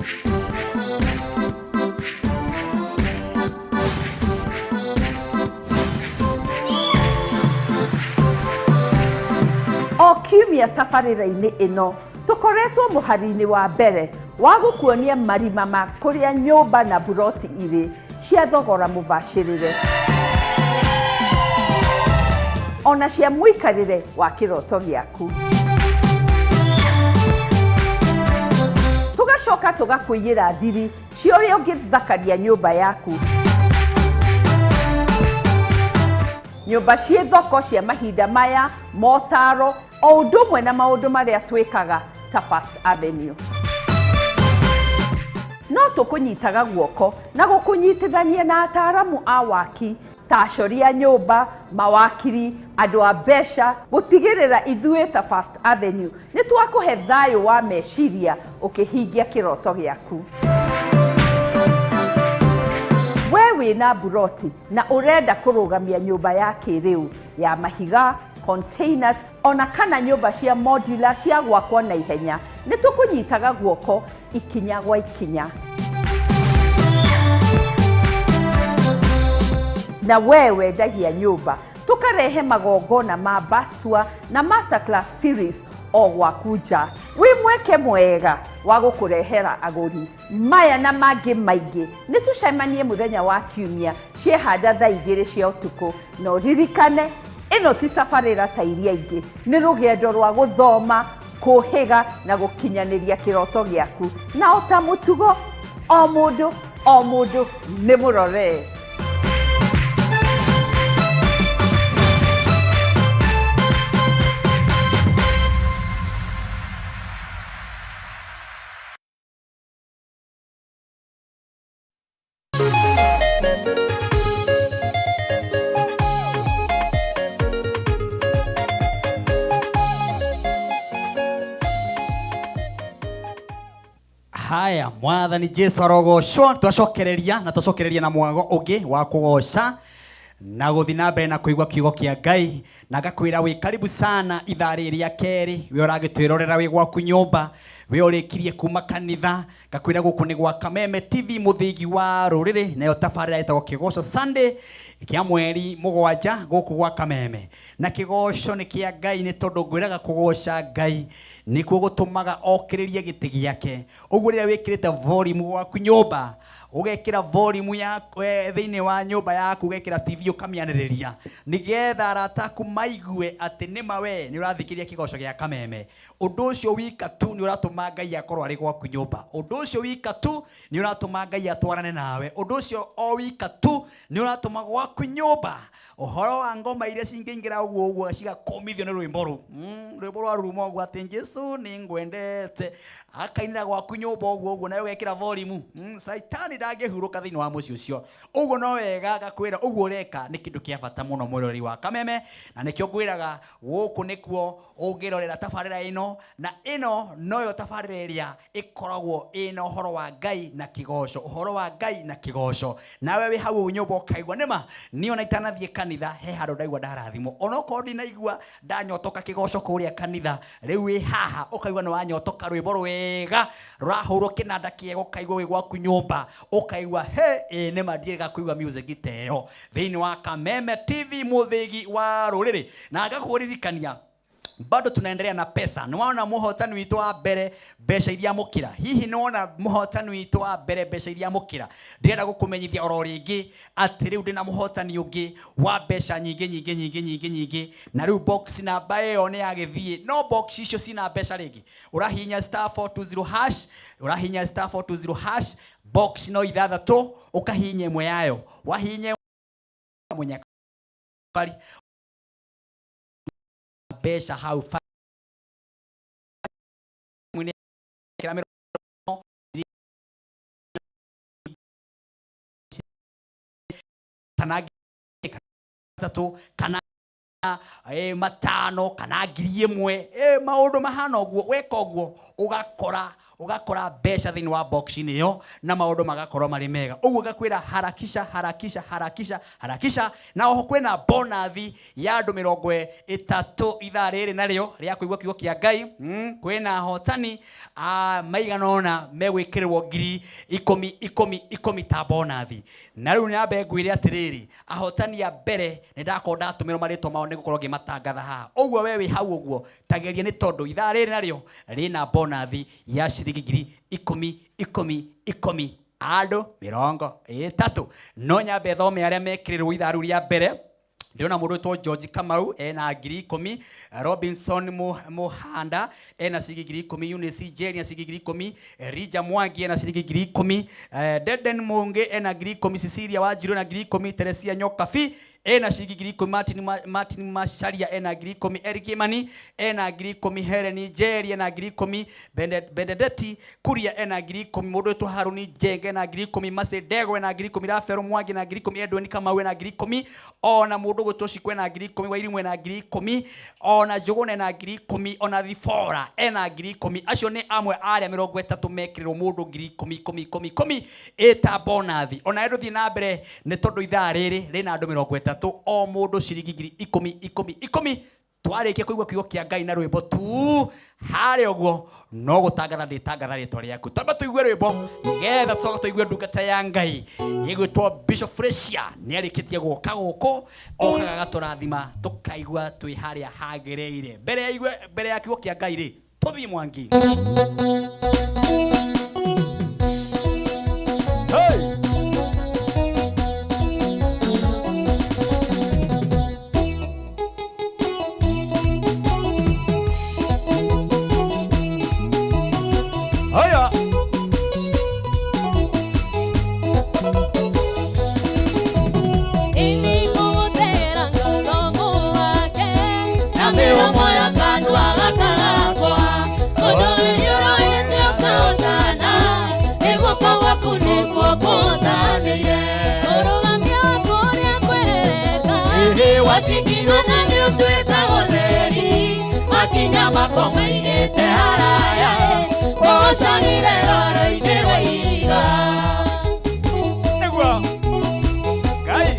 O kiumia tabarĩra-inĩ ĩno tũkoretwo mũhari-inĩ wa mbere wa gũkuonia marima ma kũrĩa nyũmba na buroti irĩ cia thogora mũbacĩrĩre ona cia mũikarĩre wa kĩroto gĩaku. Tũgacoka tũgakũiyĩra thiri cia ũrĩa ũngĩthakaria nyũmba yaku. Nyũmba ciĩ thoko cia mahinda maya, motaro, o ũndũ ũmwe na maũndũ marĩa twĩkaga ta First Avenue. No tũkũnyitaga guoko na gũkũnyitithania na ataaramu a waki ta acori a nyũmba, mawakiri, andũ a mbeca, gũtigĩrĩra ithuĩ ta First Avenue nĩ twakũhe thayũ wa meciria ũkĩhingia kĩroto gĩaku. We wĩna mburoti na ũrenda kũrũgamia nyũmba ya kĩrĩu ya mahiga, containers, ona kana nyũmba cia modular cia gwakwo na ihenya, nĩ tũkũnyitaga guoko ikinya gwa ikinya. Na we wendagia nyũmba, tũkarehe magongona ma bus tour na masterclass series o gwaku nja. Wĩ mweke mwega wa gũkũrehera agũri. Maya na mangĩ maingĩ nĩ tũcemanie mũthenya wa Kiumia ciehanda thaa 2 cia ũtukũ. Na ũririkane, ĩno ti tabarĩra ta iria ingĩ, nĩ rũgendo rwa gũthoma, kũhĩga na gũkinyanĩria kĩroto gĩaku. Na o ta mũtugo, o mũndũ o mũndũ nĩ mũroree. Haya, Mwathani Jesu arogocwo. Twacokereria na twacokereria na mwago ũngĩ wa kũgoca na gũthiĩ na mbere na kũigua kiugo kĩa Ngai, na ngakwĩra wĩ karibu sana ithaa rĩrĩ rĩa kerĩ. We ũragĩtwĩrorera wĩ gwaku nyũmba, we ũrĩkirie kuma kanitha, ngakwĩra gũkũ nĩ gwa Kameme TV, mũthĩgi wa rũrĩrĩ, nayo tabarĩra ĩtagwo Kĩgoco Sunday kĩa mweri 7 gũkũ gwa Kameme. Na kĩgoco nĩ kĩa Ngai, nĩ tondũ ngwĩraga kũgoca Ngai nĩkuo gũtũmaga okĩrĩrie gĩtĩ gĩake. Ũguo rĩrĩa wĩkĩrĩte volume gwaku nyũmba, ũgekĩra volume ya thĩinĩ wa nyũmba yaku, ũgekĩra TV ũkamĩanĩrĩria, nĩgetha arata aku maigue atĩ nĩma we nĩ ũrathikĩrĩria kĩgoco gĩa Kameme. Ũndũ ũcio wika tu nĩ ũratũma Ngai akorwo arĩ gwaku nyũmba. Ũndũ ũcio wika tu nĩ ũratũma Ngai atwarane nawe. Ũndũ ũcio o wika tu nĩ ũratũma gwaku nyũmba ũhoro wa ngoma iria cingĩingĩra ũguo ũguo cigakũmithio nĩ rwĩmbo rũu. Rwĩmbo rwa ruruma ũguo atĩ Jesu nĩ ngwendete, akainĩra gwaku nyũmba ũguo ũguo, nawe ũgekĩra volume. Caitani ndangĩhurũka thĩinĩ wa mũciĩ ũcio. Ũguo no wega ngakwĩra ũguo ũreka nĩ kĩndũ kĩa bata mũno, mwĩroreri wa Kameme, na nĩkĩo ngwĩraga gũkũ nĩkuo ũngĩrorera tabarĩra ĩno, na ĩno noyo tabarĩra ĩrĩa ĩkoragwo ĩna ũhoro wa Ngai na kĩgoco, ũhoro wa Ngai na kĩgoco. Nawe wĩ hau nyũmba ũkaigua nĩma niĩ ona itanathiĩ kanitha he handũ ndaigua ndarathimwo, onokorwo ndinaigua ndanyotoka kĩgoco kũrĩa kanitha, rĩu wĩ haha ũkaigua nĩ wanyotoka rwĩmbo rwega rũrahũrwo kĩnanda kĩega, ũkaigua wĩ gwaku nyũmba ũkaigua he ĩ nĩma ndiĩrĩga kũigua music ta ĩyo thĩinĩ wa Kameme TV, mũthĩgi wa rũrĩrĩ. Na ngakũririkania bado tunaendelea na pesa. Nĩwona mũhotani witũ wa mbere mbeca iria amũkĩra? Hihi nĩwona mũhotani witũ wa mbere mbeca iria amũkĩra? Ndĩrenda gũkũmenyithia oro rĩngĩ atĩ rĩu ndĩna mũhotani ũngĩ wa mbeca nyingĩ nyingĩ nyingĩ nyingĩ nyingĩ, na rĩu box namba ĩyo nĩ yagĩthiĩ, no box icio cina mbeca rĩngĩ. Ũrahihinya star 420 hash, ũrahihinya star 420 hash, box no 6, ũkahihinya ĩmwe yayo, wahihinya mũnyakari mbeca hau kana 3 kana 5 kana 1000, maũndũ mahana ũguo. Weka ũguo ũgakora Ũgakora mbeca thĩinĩ wa box-inĩ ĩyo na maũndũ magakorwo marĩ mega. Ũguo ngakwĩra harakisha, harakisha, harakisha, harakisha. Na oho kwĩna bonathi ya andũ 30 ithaa rĩrĩ narĩo rĩa kũigua kiugo kĩa Ngai. Kwĩna ahotani maigana ũna megwĩkĩrĩrwo 10,000 10,010 ta bonathi. Na rĩu nyambe ngwĩre atĩrĩrĩ, ahotani a mbere nĩ ndakorwo ndatũmĩrwo marĩtwa mao, nĩ gũkorwo ngĩmatangatha haha. Ũguo we wĩ hau ũguo tageria, nĩ tondũ ithaa rĩrĩ narĩo rĩna bonathi ya ciringi 10,000 10 10 andũ 30. No nyambe thome arĩa mekĩrĩrwo ithaa rĩu rĩa mbere. Ndĩrona mũndũ wĩtwo George Kamau ena 10,000, Robinson Muhanda ena ciringi 10,000, Eunice Njeri ena ciringi 10,000, Rija Mwangi ena ciringi 10,000, Deden Mungi ena 10,000, Cecilia Wanjiru ena 10,000, Teresia Nyokabi ena ciringi 10,000, Martin Macharia ena 10,000, Eric Imani ena 10,000, Helen Njeri ena 10,000, Benedeti Kuria ena 10,000, mũndũ wĩtwo Haruni Njenge ena 10,000, Mercy Ndego ena 10,000, Rafael Mwangi ena 10,000, Edwin Kamau ena 10,000, ona mũndũ gwĩtwo Shiko ena 10,000, Wairimu ena 10,000, ona Njũgũna ena 10,000, ona Thibora ena 10,000. Acio nĩ amwe arĩa 30 mekĩrĩrwo mũndũ 10,000 10 10 10 ĩta bonathi. Ona ndũthiĩ na mbere, nĩ tondũ ithaa rĩrĩ rĩna andũ 30, o mũndũ ciringi 10,000 10 10. Twarĩkia kũigua kiugo kĩa Ngai na rwĩmbo tu harĩa ũguo, no gũtangatha ndĩtangatha rĩtwa rĩaku. Twamba tũigue rwĩmbo nĩgetha tũcoke tũigue ndungata ya Ngai ĩgwĩtwo Bishop Fresia. Nĩ arĩkĩtie gũka gũkũ, okaga agatũrathima tũkaigua twĩ harĩa hagĩrĩire. Mbere ya igue, mbere ya kiugo kĩa Ngai rĩ, tũthiĩ Mwangi. Hey! Haya. Inimũhũthĩra ngoro wake na mĩromo ya kanua gaka gakwa. Mũndũ ũrĩa ũkahotana, nĩ guoko gwaku nĩkuo kũhotanĩire. Mũrũgamia waku ũrĩa kwerereka, wacikimana nĩ ũtuĩka ũtheri. Makinya makwa maigĩte haraya, kũgocagĩre rwaro-inĩ rwa ihiga. Nĩguo. Ngai.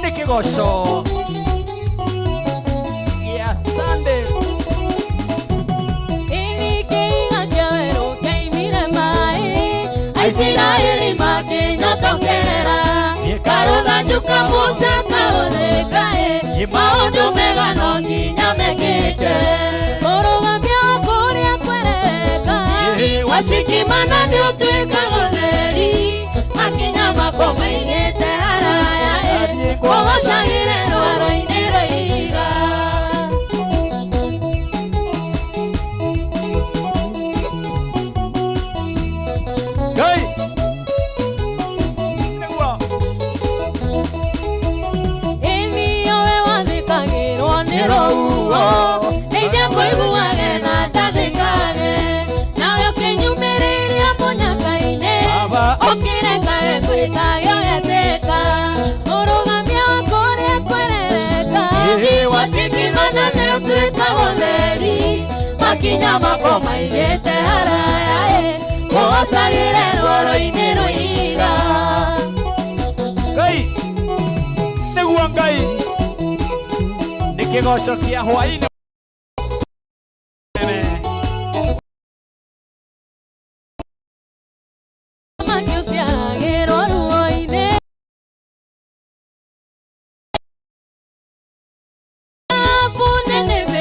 Nĩ kĩgoco. Gĩa Sunday. Ini kĩiga kĩa werũ kĩaimire maĩ, Aisiraeli makĩnyotokera. Karũthanju ka Musa kahũthĩka ĩ, maũndũ mega no nginya mekĩke. Mũrũgamia wa kũrĩa kwerereka, wacikimana nĩ ũtuĩkaga ũtheri. Makinya makwa maigĩte haraya ĩ, kũgocagĩre rwaro-inĩ rwa ihiga. Ngai. Nĩguo. Ĩni we wathĩkagĩrwo nĩ rũhuho, ndeithia kũiguage na njathĩkage. Nawe ũkĩnyumĩrĩria mũnyaka-inĩ, Baba. ũkĩrekage gwĩtagio getĩka. Mũrũgamia wa kũrĩa kwerereka, wacikimana nĩ ũtuĩkaga ũtheri. Makinya makwa maigĩte haraya ĩ, kũgocagĩre rwaro-inĩ rwa ihiga. Ngai. Nĩguo Ngai. Nĩ kĩgoco kĩa hwaĩ-inĩ. Makiũciaragĩrwo ruo-inĩ. Bunene.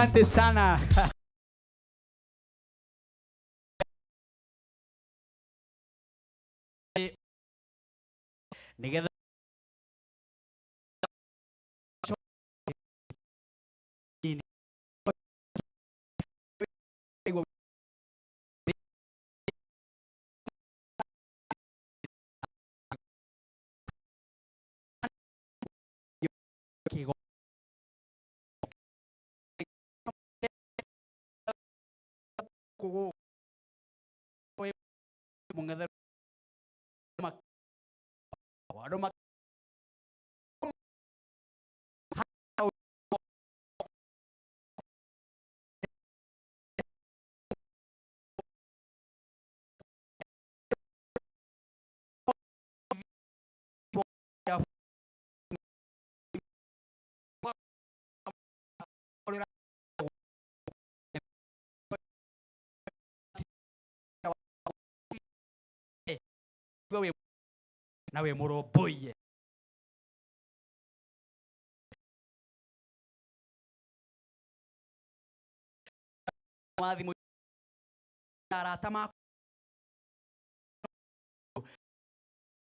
Asante sana. Nigetha na wĩ mũrũmbũiye. Wa thimũ arata maku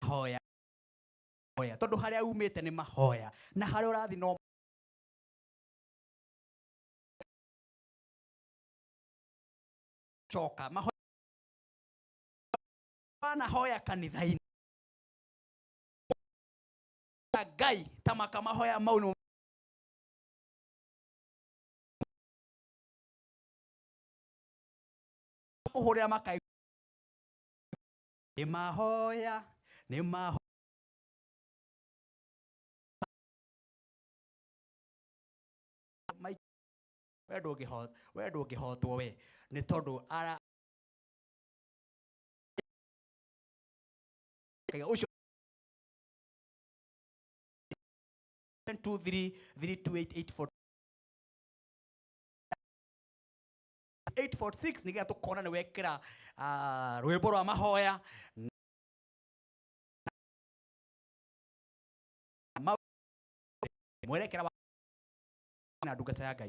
hoya hoya tondu haria umite ni mahoya na haria urathi no coka mahoya na hoya kanitha-inĩ Ngai ta makamahoya mau nĩ kũhũrĩra makai nĩ mahoya nĩ mahoya we ndũngĩhotwo we nĩ tondũ ara ũcio 2 3 3 2 8 8 4 8 4 6 nigetha tukona ni wekira rwimbo rwa mahoya mwerekera wa na ndungata ya Ngai.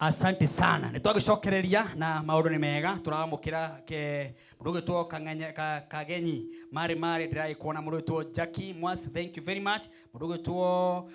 Asante sana. Nĩ twagĩcokereria na maũndũ nĩ mega tũramũkĩra ke mũndũ ũgwĩtwo Kagenyi Mari Mari ndĩragĩkuona mũndũ ũgwĩtwo Jackie Mwas, thank you very much. Mũndũ ũgwĩtwo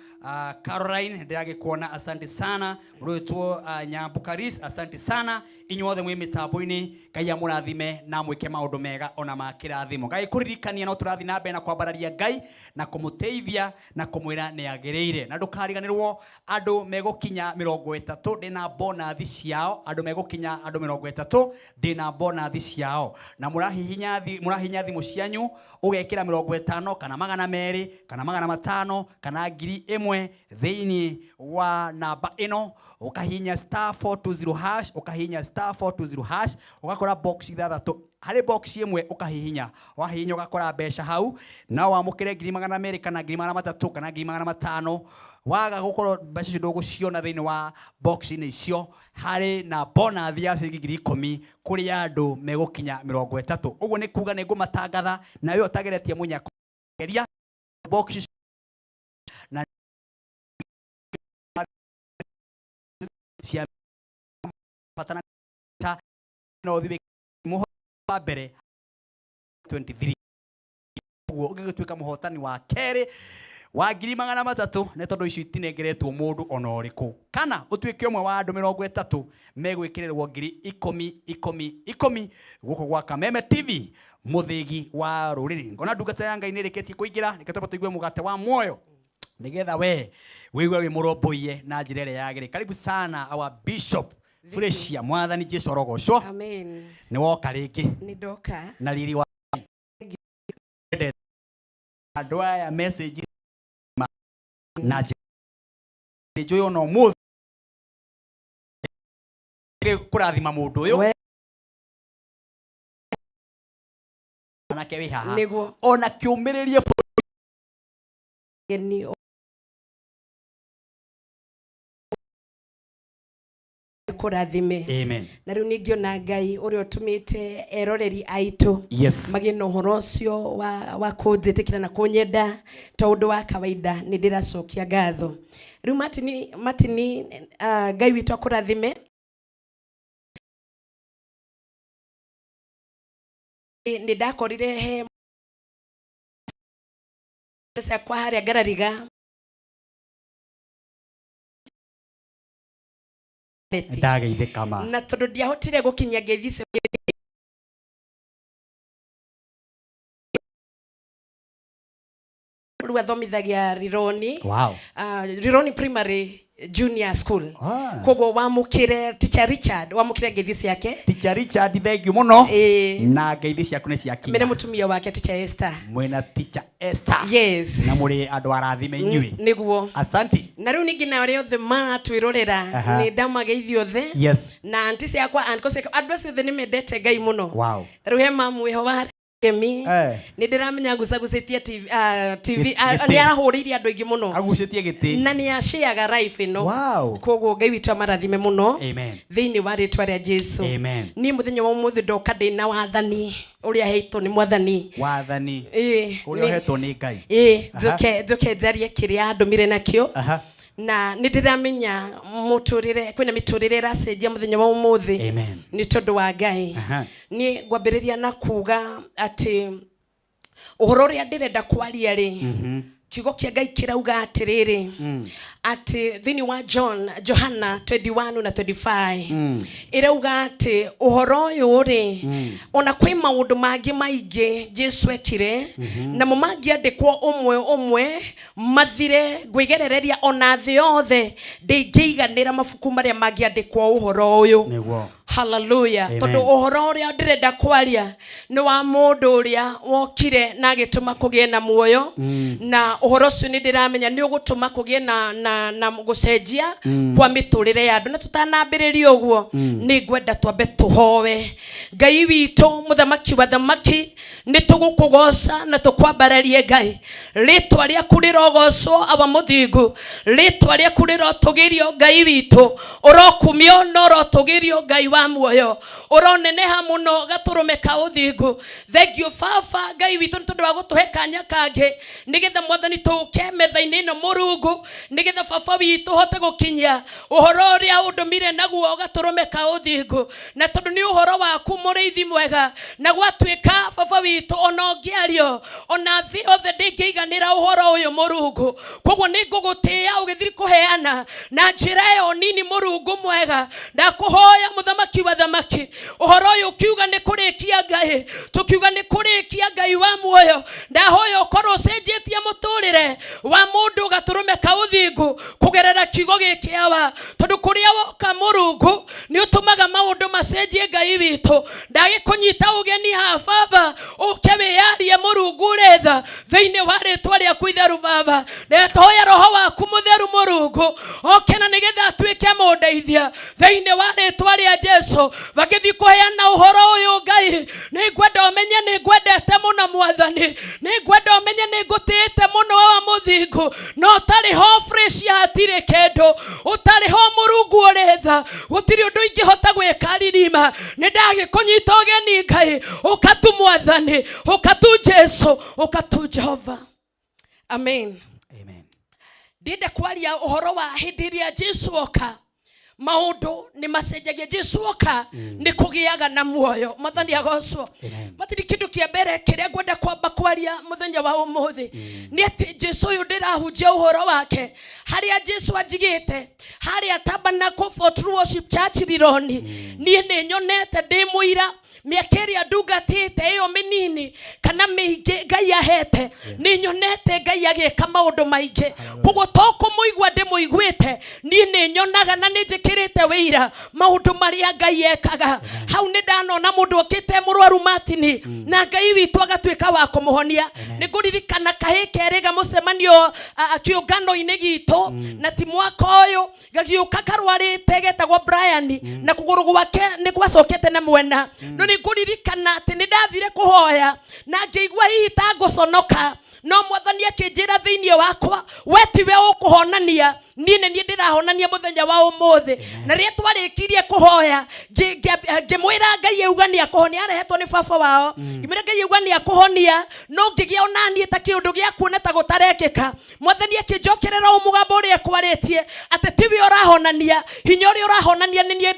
Caroline ndĩragĩkuona, asante sana. Mũndũ ũgwĩtwo Nyambu Karis, asante sana. Inyuothe mwĩ mĩtambo-inĩ Ngai amũrathime na mwĩke maũndũ mega ona ma kĩrathimo. Ngai kũririkania no tũrathiĩ na mbere na kwambararia Ngai na kũmũteithia na kũmwĩra nĩ agĩrĩire. Na ndũkariganĩrwo andũ megũkinya 30 ndĩna bonathi ciao, andũ megũkinya andũ 30 ndĩna bonathi ciao. Na mũrahihinya thimũ cianyu ũgekĩra 50 kana 200 kana 500 kana 1000 thĩinĩ wa namba ĩno, ũkahihinya star 420 hash, ũkahihinya star 420 hash, ũgakora box ithathatũ. Harĩ box ĩmwe ũkahihinya, wahihinya ũgakora mbeca hau, na wamũkĩre 200 kana 300 kana 500. Waga gũkorwo mbeca icio ndũgũciona thĩinĩ wa box-inĩ icio, harĩ na bonathi ya ciringi 10,000 kũrĩ andũ megũkinya 30. Ũguo nĩ kuga nĩ ngũmatangatha na we ũtageretie mũnyako geria box na cia batana ta no ũthiĩ mũho wa mbere 23 ũguo ũgĩgĩtuĩka mũhotani wa kerĩ wa 300,000 nĩ tondũ icio itinengeretwo mũndũ ona ũrĩkũ, kana ũtuĩke ũmwe wa andũ 30 megwĩkĩrĩrwo 10,000 10 10 gũkũ gwa Kameme TV mũthĩgi wa rũrĩrĩ. Ngona ndungata ya Ngai nĩ ĩrĩkĩtie kũingĩra, reke twambe tũigue mũgate wa muoyo nigetha we wĩigue wĩ mũrũmbũiye na njĩra ĩrĩa yagĩrĩire. Karibu sana our bishop Fresia, mwathani Jesu arogocwo. Amen. Nĩ woka rĩngĩ. Nĩ ndoka. Na riri wa andũ aya message na njĩra njũĩ ona ũmũthĩ kũrathima mũndũ ũyũ anake wĩ haha Nĩguo. ona kĩũmĩrĩrie Geni. Kũrathime. Amen. Na rĩu ningĩona Ngai ũrĩa ũtũmĩte eroreri aitũ magĩe na ũhoro ũcio wa kũnjĩtĩkĩra na kũnyenda ta ũndũ wa kawaida, nĩ ndĩracokia ngatho. Rĩu Martin, Martin, Ngai witũ akũrathime. Nĩ ndakorire he ciakwa harĩa ngarariga. Ndageithĩka ma. Na tondũ ndiahotire gũkinyia ngeithi icio rĩu athomithagia Rironi. Rironi Primary Junior School. Koguo wamũkĩre Teacher Richard, wamũkĩre ngeithi ciake. Teacher Richard, thank you muno. Ĩĩ. Na ngeithi ciaku nĩ mena ciakinya. Mũtumia wake Teacher Esther. Mwĩna Teacher Esther. Yes. Na mũrĩ andũ arathime inyuĩ. Nĩguo. Asanti. Na rĩu ningĩ na arĩa othe maratwĩrorera, nĩ ndamageithia othe. Na anti ciakwa, uncle ciakwa, andũ acio othe nĩ mendete Ngai mũno. Rĩu he mamu wĩho wa Kemi. Nĩ ndĩramenya ngucagucĩtie TV, TV. Gĩtĩ. Nĩ arahũrĩire andũ aingĩ mũno. Agucĩtie gĩtĩ. Na nĩ aceaga life ĩno. Koguo Ngai witũ amarathime mũno thĩinĩ wa rĩtwa rĩa Jesu. Amen. Niĩ mũthenya wa ũmũthĩ ndoka ndĩna wathani ũrĩa heitwo nĩ Mwathani. Wathani Ĩĩ, ũrĩa ũhetwo nĩ Ngai. Ĩĩ, njoke njarie kĩrĩa andũmire nakĩo. Na nĩ ndĩramenya mũtũrĩre, kwĩna mĩtũrĩre ĩracenjia mũthenya wa ũmũthĩ Amen. nĩ tondũ wa Ngai. Niĩ ngwambĩrĩria na kuga atĩ ũhoro ũrĩa ndĩrenda kwaria rĩ, kiugo kĩa Ngai kĩrauga atĩrĩrĩ, atĩ thĩinĩ wa John, Johana 21 na 25, ĩrauga atĩ ũhoro ũyũ rĩ, ona kwĩ maũndũ mangĩ maingĩ Jesu ekire, namo mangĩandĩkwo ũmwe ũmwe mathire, ngwĩgerereria ona thĩ yothe ndĩngĩiganĩra mabuku marĩa mangĩandĩkwo ũhoro ũyũ. Haleluya. Amen. Tondũ ũhoro ũrĩa ndĩrenda kwaria nĩ wa mũndũ ũrĩa wokire na agĩtũma kũgĩe na muoyo, na ũhoro ũcio nĩ ndĩramenya nĩ ũgũtũma kũgĩe na gũcenjia kwa mĩtũrĩre ya andũ. Na tũtanambĩrĩria ũguo, nĩ ngwenda twambe tũhoe. Ngai witũ, Mũthamaki wa thamaki, nĩ tũgũkũgoca na tũkwambararie. Ngai, rĩtwa rĩaku rĩrogocwo. Awa mũthingu, rĩtwa rĩaku rĩrotũgĩrio. Ngai witũ, ũrokumio na ũrotũgĩrio. Ngai wa muoyo, ũroneneha mũno gatũrũme ka ũthingu. Thank you Baba Ngai witũ nĩ tondũ wa gũtũhe kanya kangĩ nĩgetha Mwathani tũke metha-inĩ ĩno, Mũrungu, nĩgetha Baba witũ hote gũkinyia ũhoro ũrĩa ũndũmire naguo gatũrũme ka ũthingu, na tondũ nĩ ũhoro waku, mũrĩithi mwega, na gwatuĩka Baba witũ ona ũngĩario ona thĩ yothe ndĩngĩiganĩra ũhoro ũyũ, Mũrungu. Koguo nĩ ngũgũtĩĩa ũgĩthiĩ kũheana na njĩra ĩyo nini. Mũrungu mwega, ndakũhoya, Mũthamaki wa thamaki, ũhoro ũyũ ũkiuga nĩ kũrĩkia, Ngai, tũkiuga nĩ kũrĩkia. Ngai wa muoyo, ndahoya ũkorwo ũcenjetie mũtũrĩre wa mũndũ gatũrũme ka ũthingu kũgerera kiugo gĩkĩ, Awa, tondũ kũrĩa woka, Mũrungu, nĩ ũtũmaga maũndũ macenjie. Ngai witũ, ndagĩkũnyita ũgeni haha, Baba, ũke wĩyarie, Mũrungu ũrĩ tha, thĩinĩ wa rĩtwa rĩaku itheru. Baba, ndetoya roho waku mũtheru, Mũrungu, oke na nĩgetha atuĩke mũndeithia thĩinĩ wa rĩtwa rĩa Jesu. Bagĩthiĩ kũheana ũhoro ũyũ, Ngai, nĩ ngwenda ũmenye nĩ ngwendete mũno. Mwathani, nĩ ngwenda ũmenye nĩ ngũtĩĩte mũno, wa mũthingu, no ũtarĩ ho fresh hatirĩ kĩndũ. Ũtarĩ ho, Mũrungu ũrĩ tha, gũtirĩ ũndũ ingĩhota gwĩka. Ririma nĩ ndagĩkũnyita ũgeni, Ngai, ũkatu Mwathani, ũkatu Jesu, ũkatu Jehova. Amen. Amen. Ndĩenda kwaria ũhoro wa hĩndĩ ĩrĩa Jesu oka maũndũ nĩ macenjagia. Jesu oka nĩ kũgĩaga na muoyo. Mwathani agocwo. Amen. Matiri kĩndũ kĩa mbere kĩrĩa ngwenda kwamba kwaria mũthenya wa ũmũthĩ nĩ atĩ Jesu ũyũ ndĩrahunjia ũhoro wake, harĩa Jesu anjigĩte harĩa Tabernacle for True Worship Church Rironi, niĩ nĩ nyonete ndĩ mũira mĩaka ĩrĩa ndungatĩte ĩyo mĩnini kana mĩingĩ Ngai ahete, nĩ nyonete Ngai agĩka maũndũ maingĩ. Koguo to kũmũigua ndĩmũiguĩte, niĩ nĩ nyonaga na nĩ njĩkĩrĩte wĩira maũndũ marĩa Ngai ekaga hau. Nĩ ndanona mũndũ okĩte mũrwaru, Matini, na Ngai witũ agatuĩka wa kũmũhonia. Nĩ ngũririkana kahĩ kerĩ ga mũcemanio kĩũngano-inĩ gitũ, na ti mwaka ũyũ, gagĩũka karwarĩte getagwo Brian, na kũgũrũ gwake nĩ gwacokete na mwena. No nĩ ngũririkana atĩ nĩ ndathire kũhoya na ngĩigua hihi ta ngũconoka, no Mwathani akĩnjĩra thĩinĩ wakwa, we tiwe ũkũhonania. Niĩ nĩ niĩ ndĩrahonania mũthenya wa ũmũthĩ. Na rĩrĩa twarĩkirie kũhoya, ngĩmwĩra Ngai auga nĩ akũhonia, arehetwo nĩ baba wao. Ngĩmwĩra Ngai auga nĩ akũhonia, no ngĩgĩa ona niĩ ta kĩũndũ gĩa kuona ta gũtarekĩka. Mwathani akĩnjokerera o mũgambo ũrĩa ekwarĩtie, atĩ tiwe ũrahonania, hinya ũrĩa ũrahonania nĩ niĩ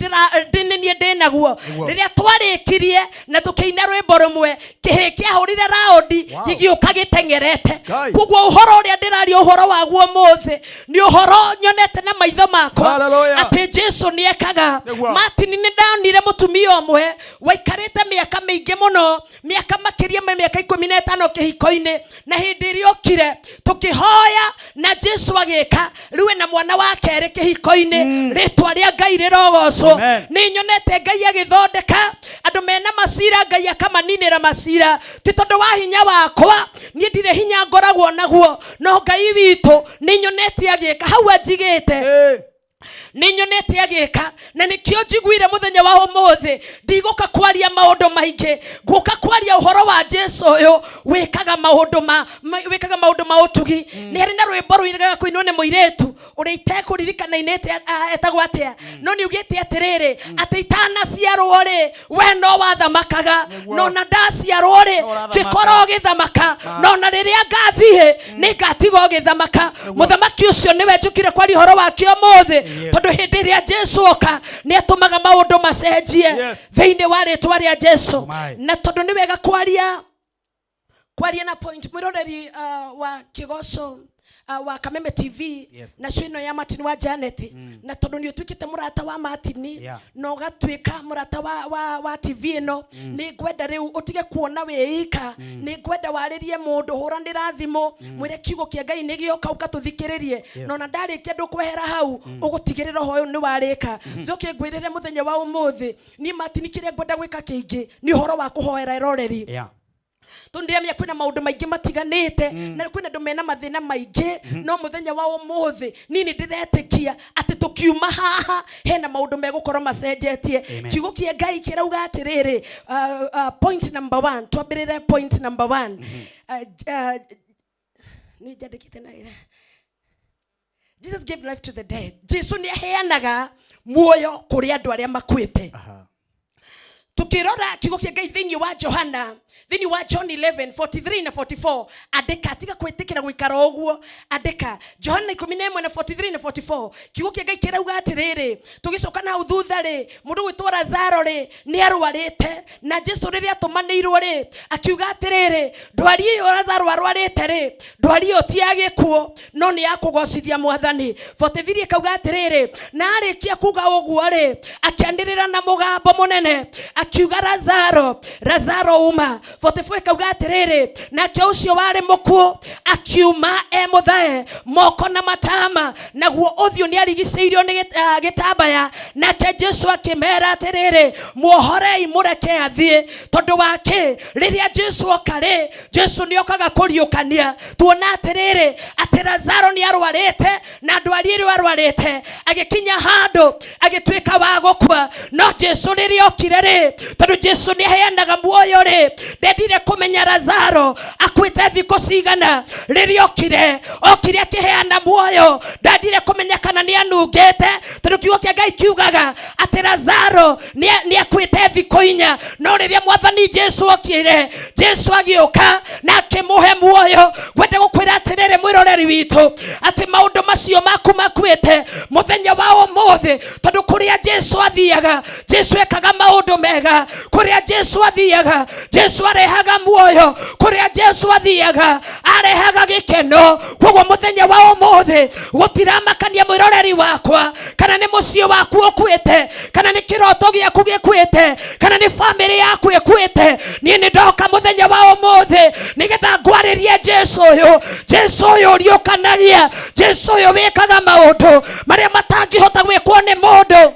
nĩ niĩ ndĩnaguo. Rĩrĩa twarĩkirie na tũkĩina rwĩmbo rũmwe, kĩhĩ kĩahũrire raũndi, gĩgĩũka gĩteng'erete. Ngai. Koguo ũhoro ũrĩa ndĩraria ũhoro waguo ũmũthĩ nĩ ũhoro nyonete na maitho makwa, Hallelujah. atĩ Jesu nĩ ekaga. Nĩguo. Martin, nĩ ndonire mũtumia ũmwe waikarĩte mĩaka mĩingĩ mũno, mĩaka makĩria ma mĩaka 15 kĩhiko-inĩ, na hĩndĩ ĩrĩa okire tũkĩhoya na Jesu agĩka, rĩu ena mwana wa kerĩ kĩhiko-inĩ. Rĩtwa rĩa Ngai rĩrogocwo. Amen. Nĩ nyonete Ngai agĩthondeka andũ mena macira, Ngai akamaninĩra macira, ti tondũ wa hinya wakwa, niĩ ndirĩ hinya ngoragwo naguo, no Ngai witũ nĩ nyonete agĩka hau anjigĩte. Nĩ nyonete agĩka, na nĩkĩo njiguire mũthenya wa ũmũthĩ ndigũka kwaria maũndũ maingĩ, ngũka kwaria ũhoro wa Jesu ũyũ wĩkaga maũndũ ma wĩkaga maũndũ ma ũtugi. Nĩ harĩ na rwĩmbo rũirĩgaga kũinwo nĩ mũirĩtu ũrĩa itekũririkana inĩte etagwo atĩa, no nĩ ugĩte atĩrĩrĩ, atĩ itanaciarwo rĩ, we no wathamakaga, no na ndaciarwo rĩ, No ũrathamaka. ngĩkorwo ũgĩthamaka, no na rĩrĩa ngathiĩ nĩ ngatiga ũgĩthamaka. Mũthamaki ũcio nĩwe njũkire kwaria ũhoro wake ũmũthĩ, tondũ hĩndĩ ĩrĩa Jesu oka nĩ atũmaga maũndũ macenjie, thĩinĩ wa rĩtwa rĩa Jesu. My. Na tondũ nĩ wega kwaria kwaria na point, mwĩroreri wa kĩgoco wa Kameme TV, na cio ĩno ya Martin wa Janet, na tondũ nĩ ũtuĩkĩte mũrata wa Martin, na ũgatuĩka mũrata wa TV ĩno, nĩ ngwenda rĩu ũtige kuona wĩ ika. Nĩ ngwenda warĩrie mũndũ, hũranĩra thimũ, mwĩre kiugo kĩa Ngai nĩ gĩoka, ũka tũthikĩrĩrie. Na ona ndarĩkia ndũkwehera hau, ũgũtigĩrĩra ũhoro ũyũ nĩ warĩka. Njoke ngwĩrĩre mũthenya wa ũmũthĩ, niĩ Martin kĩrĩa ngwenda gwĩka kĩingĩ nĩ ũhoro wa kũhoera eroreri, tondũ ndĩramenya kwĩna maũndũ maingĩ matiganĩte, na kwĩna andũ mena mathĩna maingĩ. No mũthenya wa ũmũthĩ niĩ nĩ ndĩretĩkia atĩ tũkiuma haha hena maũndũ megũkorwo macenjetie. Amen. Kiugo kĩa Ngai kĩrauga atĩrĩrĩ, point number one, twambĩrĩre point number one. Nĩ njandĩkĩte na Jesus gave life to the dead. Jesu nĩ aheanaga muoyo kũrĩ andũ arĩa makuĩte. Tukirora kiugo kĩa Ngai thĩinĩ wa Johana, thĩinĩ wa John 11 43 na 44, andĩka, tiga kwĩtĩkĩra gũikara ũguo, andĩka Johana 11 na 43 na 44. Kiugo kĩa Ngai kĩrauga atĩrĩrĩ, tũgĩcoka na hau thutha rĩ, mũndũ gwĩtwo Lazaro rĩ, nĩ arwarĩte, na Jesu rĩrĩa atũmanĩirwo rĩ, akiuga atĩrĩrĩ, ndwari ĩyo Lazaro arwarĩte rĩ, ndwari ĩyo ti ya gĩkuũ, no nĩ ya kũgocithia Mwathani. 43 ĩkauga atĩrĩrĩ, na arĩkia kuga ũguo rĩ, akĩanĩrĩra na mũgambo mũnene akiuga, "Lazaro, Lazaro, uma." 44 ĩkauga atĩrĩrĩ, nake ũcio warĩ mũkuũ akiuma e mũthae moko na matama, naguo ũthiũ nĩ arigicĩirio nĩ gĩtambaya. Nake Jesu akĩmera atĩrĩrĩ, "Muohorei, mũreke athiĩ." Tondũ wa kĩ? Rĩrĩa Jesu oka rĩ, Jesu nĩ okaga kũriũkania. Tuona atĩrĩrĩ, atĩ Lazaro nĩ arwarĩte, na ndwari ĩrĩa arwarĩte agĩkinya handũ agĩtuĩka wa gũkua. No Jesu rĩrĩa okire rĩ, tondũ Jesu nĩ aheanaga muoyo rĩ, ndendire kũmenya Lazaro akuĩte thikũ cigana. Rĩrĩa okire, okire akĩheana muoyo. Ndendire kũmenya kana nĩ anungĩte, tondũ kiugo kĩa Ngai kiugaga atĩ Lazaro nĩ akuĩte thikũ 4. No rĩrĩa Mwathani Jesu okire, Jesu agĩũka na akĩmũhe muoyo. Ngwenda gũkwĩra atĩrĩrĩ, mwĩroreri witũ, atĩ maũndũ macio maku makuĩte, mũthenya wa ũmũthĩ, tondũ kũrĩa Jesu athiaga, Jesu ekaga maũndũ mega. Kũrĩa Jesu athiaga, Jesu arehaga muoyo. Kũrĩa Jesu athiaga, arehaga gĩkeno. Koguo mũthenya wa ũmũthĩ gũtiramakania, mwĩroreri wakwa, kana nĩ mũciĩ waku ũkuĩte, kana nĩ kĩroto gĩaku gĩkuĩte, kana nĩ bamĩrĩ yaku ĩkuĩte, niĩ nĩ ndoka mũthenya wa ũmũthĩ nĩgetha ngwarĩrie Jesu ũyũ, Jesu ũyũ ũriũkanagia, Jesu ũyũ wĩkaga maũndũ marĩa matangĩhota gwĩkwo nĩ mũndũ.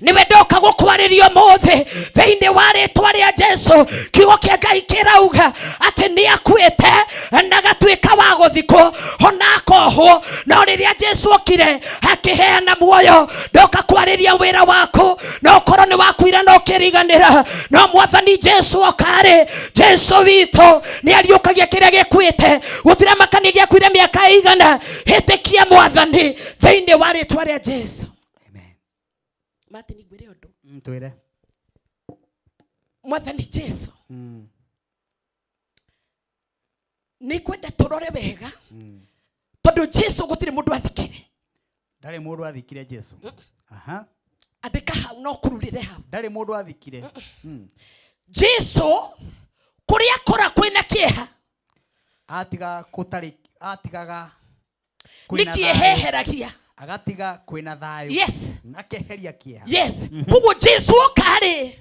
Niwe ndoka gũkwarĩria ũmũthĩ thĩinĩ wa rĩtwa rĩa Jesu. Kiugo kĩa Ngai kĩrauga atĩ nĩ akuĩte na agatuĩka wa gũthikwo ona akohwo, no rĩrĩa Jesu okire akĩheana muoyo. Ndoka kwarĩria wĩra waku, no ũkorwo nĩ wakuire na ũkĩriganĩra, no Mwathani Jesu okarĩ, Jesu witũ nĩ ariũkagia kĩrĩa gĩkuĩte. Gũtiramakania gĩakuire mĩaka ĩigana, hĩtĩkia Mwathani thĩinĩ wa rĩtwa rĩa Jesu. Amen. Martin, ngwĩre ũndũ. Twĩre. Mwathani Jesu, nĩ ngwenda tũrore wega, tondũ Jesu gũtirĩ mũndũ athikire. Ndarĩ mũndũ athikire Jesu. Aha. Andĩka hau no kururĩre hau. Ndarĩ mũndũ athikire. Jesu kũrĩa kora kwĩna kĩeha, Atiga kũtarĩ, atigaga nĩ kwĩna thayũ. kĩeheheragia. Agatiga kwĩna thayũ. Yes. Akeheria kĩeha. Yes, koguo Jesu okarĩ,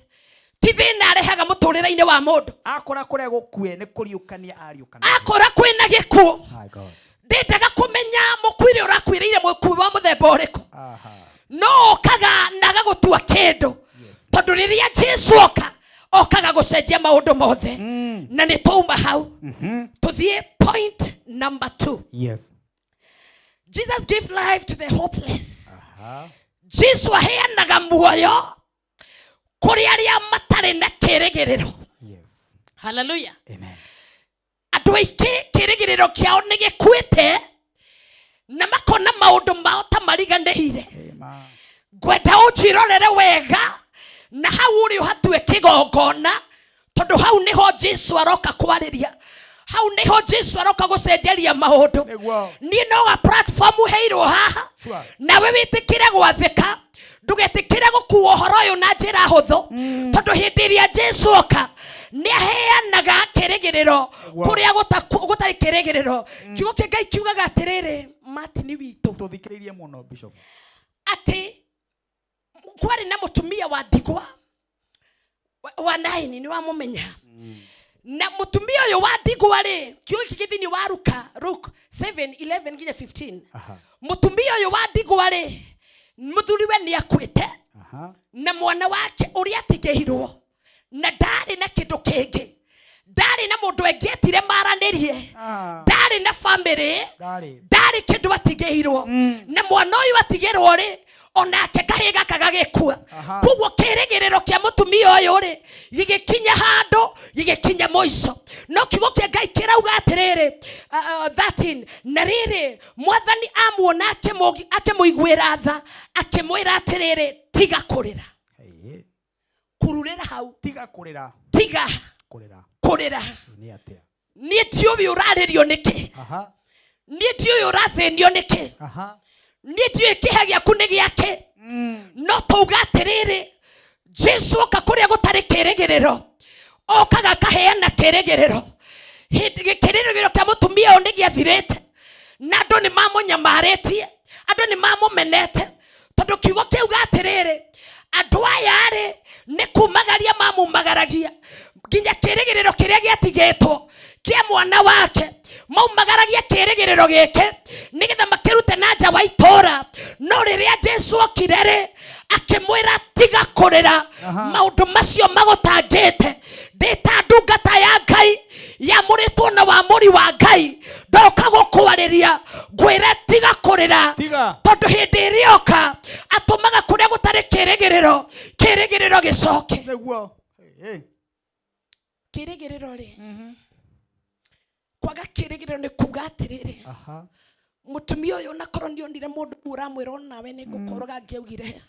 ti thĩna arehaga mũtũrĩre-inĩ wa mũndũ. Akora kũrĩa gũkue nĩ kũriũkania ariũkania. Akora kwĩna gĩkuũ, My God. ndendaga kũmenya mũkuire ũrakuĩrĩire mũkuĩ wa mũthemba ũrĩkũ, no okaga na agagũtua kĩndũ, tondũ rĩrĩa Jesu oka, okaga gũcenjia maũndũ mothe. Na nĩ twauma hau, tũthiĩ point number 2. Jesus gave life to the hopeless. Jesu aheanaga muoyo kũrĩ arĩa matarĩ na kĩrĩgĩrĩro. Haleluya. Amen. Andũ aingĩ kĩrĩgĩrĩro kĩao nĩ gĩkuĩte na makona maũndũ mao ta mariganĩire. Amen. Ngwenda ũnjirorere wega na hau ũrĩ ũhatue kĩgongona, tondũ hau nĩho Jesu aroka kwarĩria, hau nĩho Jesu aroka gũcenjeria maũndũ. Nĩguo. Niĩ no ga platform heirwo haha, nawe wĩtĩkĩre gwathĩka, ndũgetĩkĩre gũkua ũhoro ũyũ na njĩra hũthũ, tondũ hĩndĩ ĩrĩa Jesu oka nĩ aheanaga kĩrĩgĩrĩro Nĩguo. kũrĩa gũtarĩ kĩrĩgĩrĩro. Kiugo kĩa Ngai kiugaga atĩrĩrĩ, Martin witũ, Tũthikĩrĩrie mũno, Bishop. Atĩ kwarĩ na mũtumia wa ndigwa wa Naini, nĩ wamũmenya. Na mũtumia ũyũ wa ndigwa rĩ, kiugo gĩkĩ thĩinĩ wa Luka, Luke 7:11 nginya 15. Mũtumia ũyũ wa ndigwa rĩ, mũthuriwe nĩ akuĩte, na mwana wake ũrĩa atigĩirwo, na ndarĩ na kĩndũ kĩngĩ, ndarĩ na mũndũ ĩngĩetire maranĩrie, ndarĩ na bamĩrĩ, Ndarĩ. Ndarĩ kĩndũ atigĩirwo. Na mwana ũyũ atigĩrwo rĩ, onake kahĩ gaka gagĩkua. Koguo kĩrĩgĩrĩro kĩa mũtumia ũyũ rĩ, gĩgĩkinya handũ, gĩgĩkinya mũico. No kiugo kĩa Ngai kĩrauga atĩrĩrĩ, 13, na rĩrĩ, Mwathani amuona akĩmũiguĩra tha, akĩmwĩra atĩrĩrĩ, tiga kũrĩra. Hey. Kururĩra hau. Tiga kũrĩra. Tiga kũrĩra. Kũrĩra. Nĩ atĩa? Niĩ ndiũĩ ũrarĩrio nĩkĩ. Niĩ ndiũĩ ũrathĩnio nĩkĩ. Niĩ ndiũĩ kĩeha gĩaku nĩ gĩake, no tauga atĩrĩrĩ, Jesu oka kũrĩa gũtarĩ kĩrĩgĩrĩro, okaga akaheana kĩrĩgĩrĩro. Hĩndĩ kĩrĩgĩrĩro kĩa mũtumia ũyũ nĩ gĩathirĩte, na andũ nĩ mamũnyamarĩtie, andũ nĩ mamũmenete, tondũ kiugo kĩauga atĩrĩrĩ, andũ aya rĩ, nĩ kumagaria mamumagaragia nginya kĩrĩgĩrĩro kĩrĩa gĩatigĩtwo kĩa mwana wake, maumagaragia kĩrĩgĩrĩro gĩkĩ nĩgetha makĩrute na nja wa itũra. No rĩrĩa Jesu okire rĩ, akĩmwĩra, tiga kũrĩra. Maũndũ macio magũtangĩte, ndĩ ta ndungata ya Ngai yamũrĩtwo na wamũri wa Ngai, ndoka gũkwarĩria ngwĩre tiga kũrĩra. Tiga. Tondũ hĩndĩ ĩrĩa oka, atũmaga kũrĩa gũtarĩ kĩrĩgĩrĩro, kĩrĩgĩrĩro gĩcoke. Nĩguo. Hey. Kĩrĩgĩrĩro rĩ, kwaga kĩrĩgĩrĩro nĩ kuga atĩrĩrĩ, mũtumia ũyũ onakorwo nĩ onire mũndũ ũramwĩra onawe nĩ ngũkoroga, angĩaugire,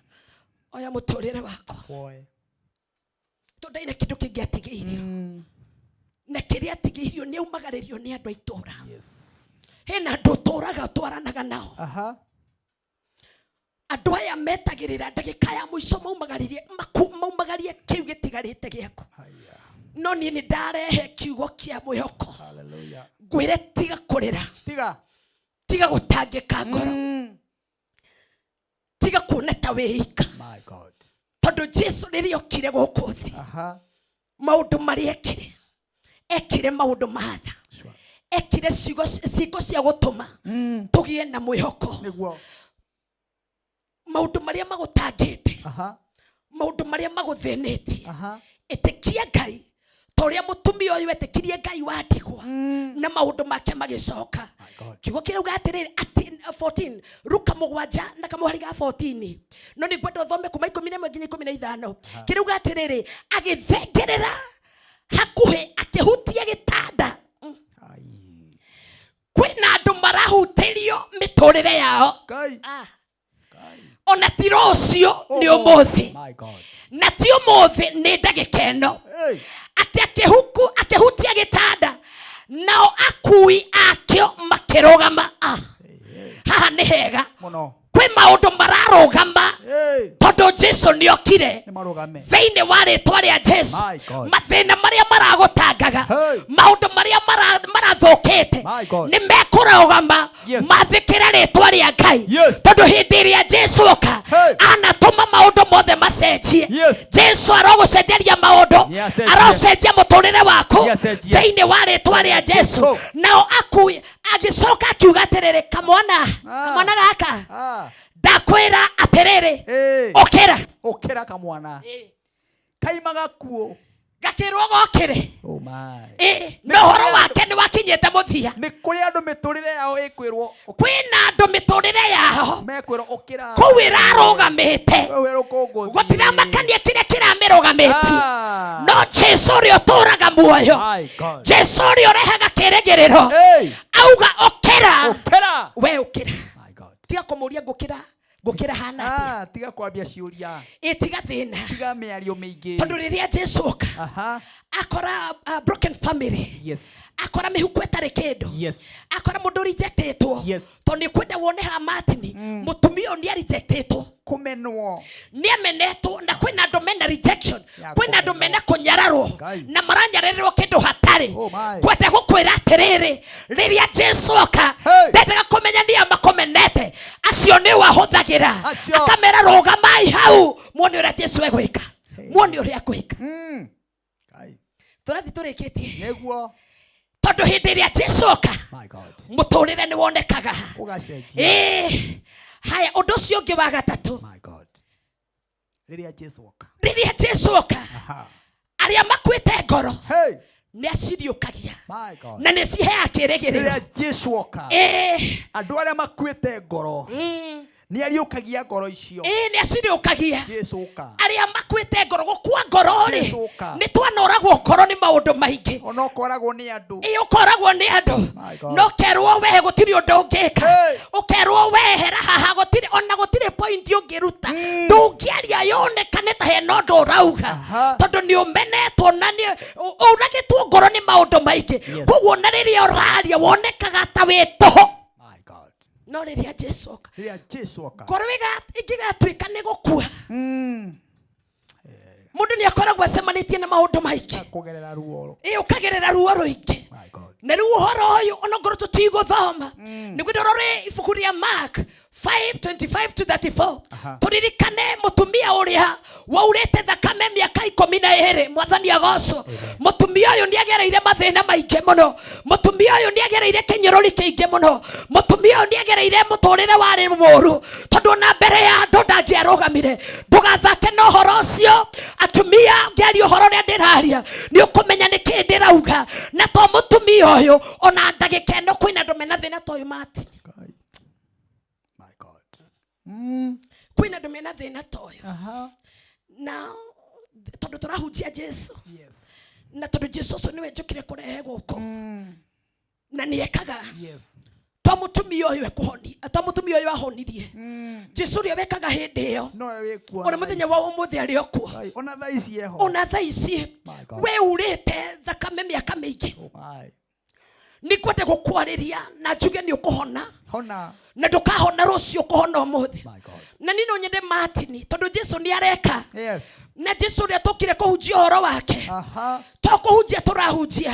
oya mũtũrĩre wakwa, Woe. Tondũ ndarĩ na kĩndũ kĩngĩ atigĩirio, na kĩrĩa atigĩirio nĩ aumagarĩrio nĩ andũ a itũũra. Hena andũ ũtũraga ũtwaranaga nao, andũ aya metagĩrĩra ndagĩka ya mũico maumagaririe maumagarie kĩu gĩtigarĩte gĩaku. Haya. No niĩ nĩ ndarehe kiugo kĩa mwĩhoko. Hallelujah. Ngwĩre tiga kũrĩra. Tiga. Tiga gũtangĩka ngoro, tiga kuona ta wĩika, My God. Tondũ Jesu rĩrĩa okire gũkũ thĩ, maũndũ marĩa ekire, ekire maũndũ ma tha. Ekire ciĩko cia gũtũma tũgĩe na mwĩhoko. Nĩguo. Maũndũ Maũndũ marĩa magũtangĩte, Aha. maũndũ marĩa magũthĩnĩtie, Aha. ĩtĩkia Ngai ta ũrĩa mũtumia ũyũ etĩkirie Ngai wa ndigwa na maũndũ make magĩcoka. My God. Kiugo kĩrauga atĩrĩrĩ atĩ 14 Ruka 7 na kamũhari ga 14, no nĩ ngwenda ũthome kuma 11 nginya 15. Kĩrauga atĩrĩrĩ, agĩthengerera hakuhĩ akĩhutia gĩtanda. Ai. Kwĩna andũ marahutĩrio mĩtũrĩre yao. Ngai. Ah. Ngai. Ona ti rũciũ, nĩ Oh, ũmũthĩ. My God. Na ti ũmũthĩ, nĩ ndagĩka ĩno. Hey. Atĩ akĩhuku akĩhutia gĩtanda, nao akui akĩo makĩrũgama. Ah, haha nĩ hega. Mũno. Kwĩ maũndũ mararũgama Hey. tondũ Jesu nĩ okire. Nĩ marũgame. Thĩinĩ wa rĩtwa rĩa Jesu, My God. mathĩna marĩa maragũtangaga, Hey. maũndũ marĩa marathũkĩte My God. nĩ mekũrũgama Yes. mathĩkĩre rĩtwa rĩa Ngai, Yes. tondũ hĩndĩ ĩrĩa Jesu oka, Hey. anatũma maũndũ mothe macenjie. Yes. Jesu arogũcenjeria maũndũ. Nĩacenjie. Arocenjia mũtũrĩre waku Nĩacenjie. thĩinĩ wa rĩtwa rĩa Jesu. Jesu. Nao akui, agĩcoka akiuga atĩrĩrĩ, kamwana, Ah. kamwana gaka, Ah. ndakwĩra atĩrĩrĩ, Hey. ũkĩra. Ũkĩra kamwana. Kaima gakuo. Gakĩrwo gokĩre. Oh my. Ĩ, na ũhoro wake nĩ wakinyĩte mũthia. Nĩ kũrĩ andũ mĩtũrĩre yao ĩkwĩrwo Kwĩna andũ mĩtũrĩre yao mekwĩrwo ũkĩra. kũu ĩrarũgamĩte, Kũu ĩrũkũngũ. gũtiramakania kĩrĩa kĩramĩrũgamĩtie, Ah. no Jesu ũrĩa ũtũraga muoyo, My God. Jesu ũrĩa ũrehaga kĩrĩgĩrĩro, Hey. auga ũkĩra. Ũkĩra. We ũkĩra. My God. Tiga kũmũria ngũkĩra, ngũkĩra hana atĩa. Ah, tiga kwambia ciũria. Ĩ, tiga thĩna. Tiga mĩario mĩingĩ. Tondũ rĩrĩa Jesu oka, Aha. akora broken family, Yes. akora mĩhuko ĩtarĩ kĩndũ, Yes. akora mũndũ rejectĩtwo. Yes. Tondũ nĩ kwenda wone haha Martin, mũtumia ũyũ nĩ arejectĩtwo. Kũmenwo. Nĩ amenetwo, na kwĩna andũ mena rejection, Ya kwĩna andũ kũmenwo. mena kũnyararwo Ngai. na maranyarĩrwo kĩndũ hatarĩ. Oh my. Kwenda gũkwĩra atĩrĩrĩ, rĩrĩa Jesu oka, Hey. ndendaga kũmenya nĩa makũmenete, acio nĩ wahũthagĩra. Acio. Akamera rũgamai hau muone ũrĩa Jesu egwĩka, muone ũrĩa egwĩka. Ngai. Tũrathiĩ tũrĩkĩtie. Nĩguo. Tondũ hĩndĩ ĩrĩa Jesu oka, My God. mũtũrĩre nĩ wonekaga. Ũgacenjia. Ĩĩ, haya, ũndũ ũcio ũngĩ wa gatatũ. My God. Rĩrĩa Jesu oka. Rĩrĩa Jesu oka, Aha. arĩa makuĩte ngoro Hey. nĩ aciriũkagia My God. na nĩ ciheaga kĩrĩgĩrĩro. Rĩrĩa Jesu oka. Ĩĩ. Andũ arĩa makuĩte ngoro nĩ ariũkagia ngoro icio. Ĩĩ, nĩ aciriũkagia. Jesu oka. Arĩa makuĩte ngoro, gũkua ngoro rĩ, Jesu oka. nĩ twanoragwo ngoro nĩ maũndũ maingĩ. Ona ũkoragwo nĩ andũ. Ĩ, ũkoragwo nĩ andũ, My God. no kerwo we gũtirĩ ũndũ ũngĩka, Hey. ũkerwo wehera haha, gũtirĩ ona gũtirĩ point ũngĩruta, ndũngĩaria yonekane ta hena ũndũ ũrauga, Aha. tondũ nĩ ũmenetwo na nĩ ũragĩtwo ngoro nĩ maũndũ maingĩ. Yes. Koguo na rĩrĩa ũraria wonekaga ta wĩ tũhũ. My God. No rĩrĩa Jesu oka, Rĩrĩa Jesu oka. ngoro ĩngĩgatuĩka nĩ gũkua, mũndũ nĩ akoragwo acemanĩtie na maũndũ maingĩ. Kũgerera ruo. Ĩ, ũkagerera ruo rũingĩ. My God. Na rĩu ũhoro ũyũ onokorwo tũtigũthoma, nĩguo ndorore ibuku rĩa Mark 5:25 to 34. Aha. Tũririkane mũtumia ũrĩa waurĩte thakame mĩaka 12. Mwathani agocwo. Mũtumia ũyũ nĩ agereire mathĩna maingĩ mũno, mũtumia ũyũ nĩ agereire kĩnyũrũri kĩingĩ mũno, mũtumia ũyũ nĩ agereire mũtũrĩre warĩ mũũru, tondũ ona mbere ya andũ ndangĩarũgamire. Ndũgathake na ũhoro ũcio atumia, ngĩaria ũhoro ũrĩa ndĩraria nĩ ũkũmenya nĩ kĩĩ ndĩrauga. Na to mũtumia ũyũ, ona ndagĩka ĩno kwĩna andũ mena thĩna ta ũyũ mati. Ngai. My God. Kwĩna andũ mena thĩna ta ũyũ. Aha. Na tondũ tũrahunjia Jesu, Yes. na tondũ Jesu ũcio nĩwe njũkire kũrehe gũkũ, na nĩ ekaga Yes. to mũtumia ũyũ ekũhonia, to mũtumia ũyũ ahonirie, Jesu ũrĩa wekaga hĩndĩ ĩyo, No wĩkuo. ona mũthenya wa ũmũthĩ arĩ o kuo. Ngai, ona thaa ici eho. Ona thaa ici. My God. We urĩte thakame mĩaka mĩingĩ, Oh my. nĩ ngwende gũkwarĩria na njuge nĩ ũkũhona. Hona. Na ndũkahona rũciũ, ũkũhona ũmũthĩ. My God. Na niĩ no nyende Martin, tondũ Jesu nĩ areka. Yes. Na Jesu ũrĩa tũkire kũhunjia ũhoro wake, Aha. to kũhunjia tũrahunjia,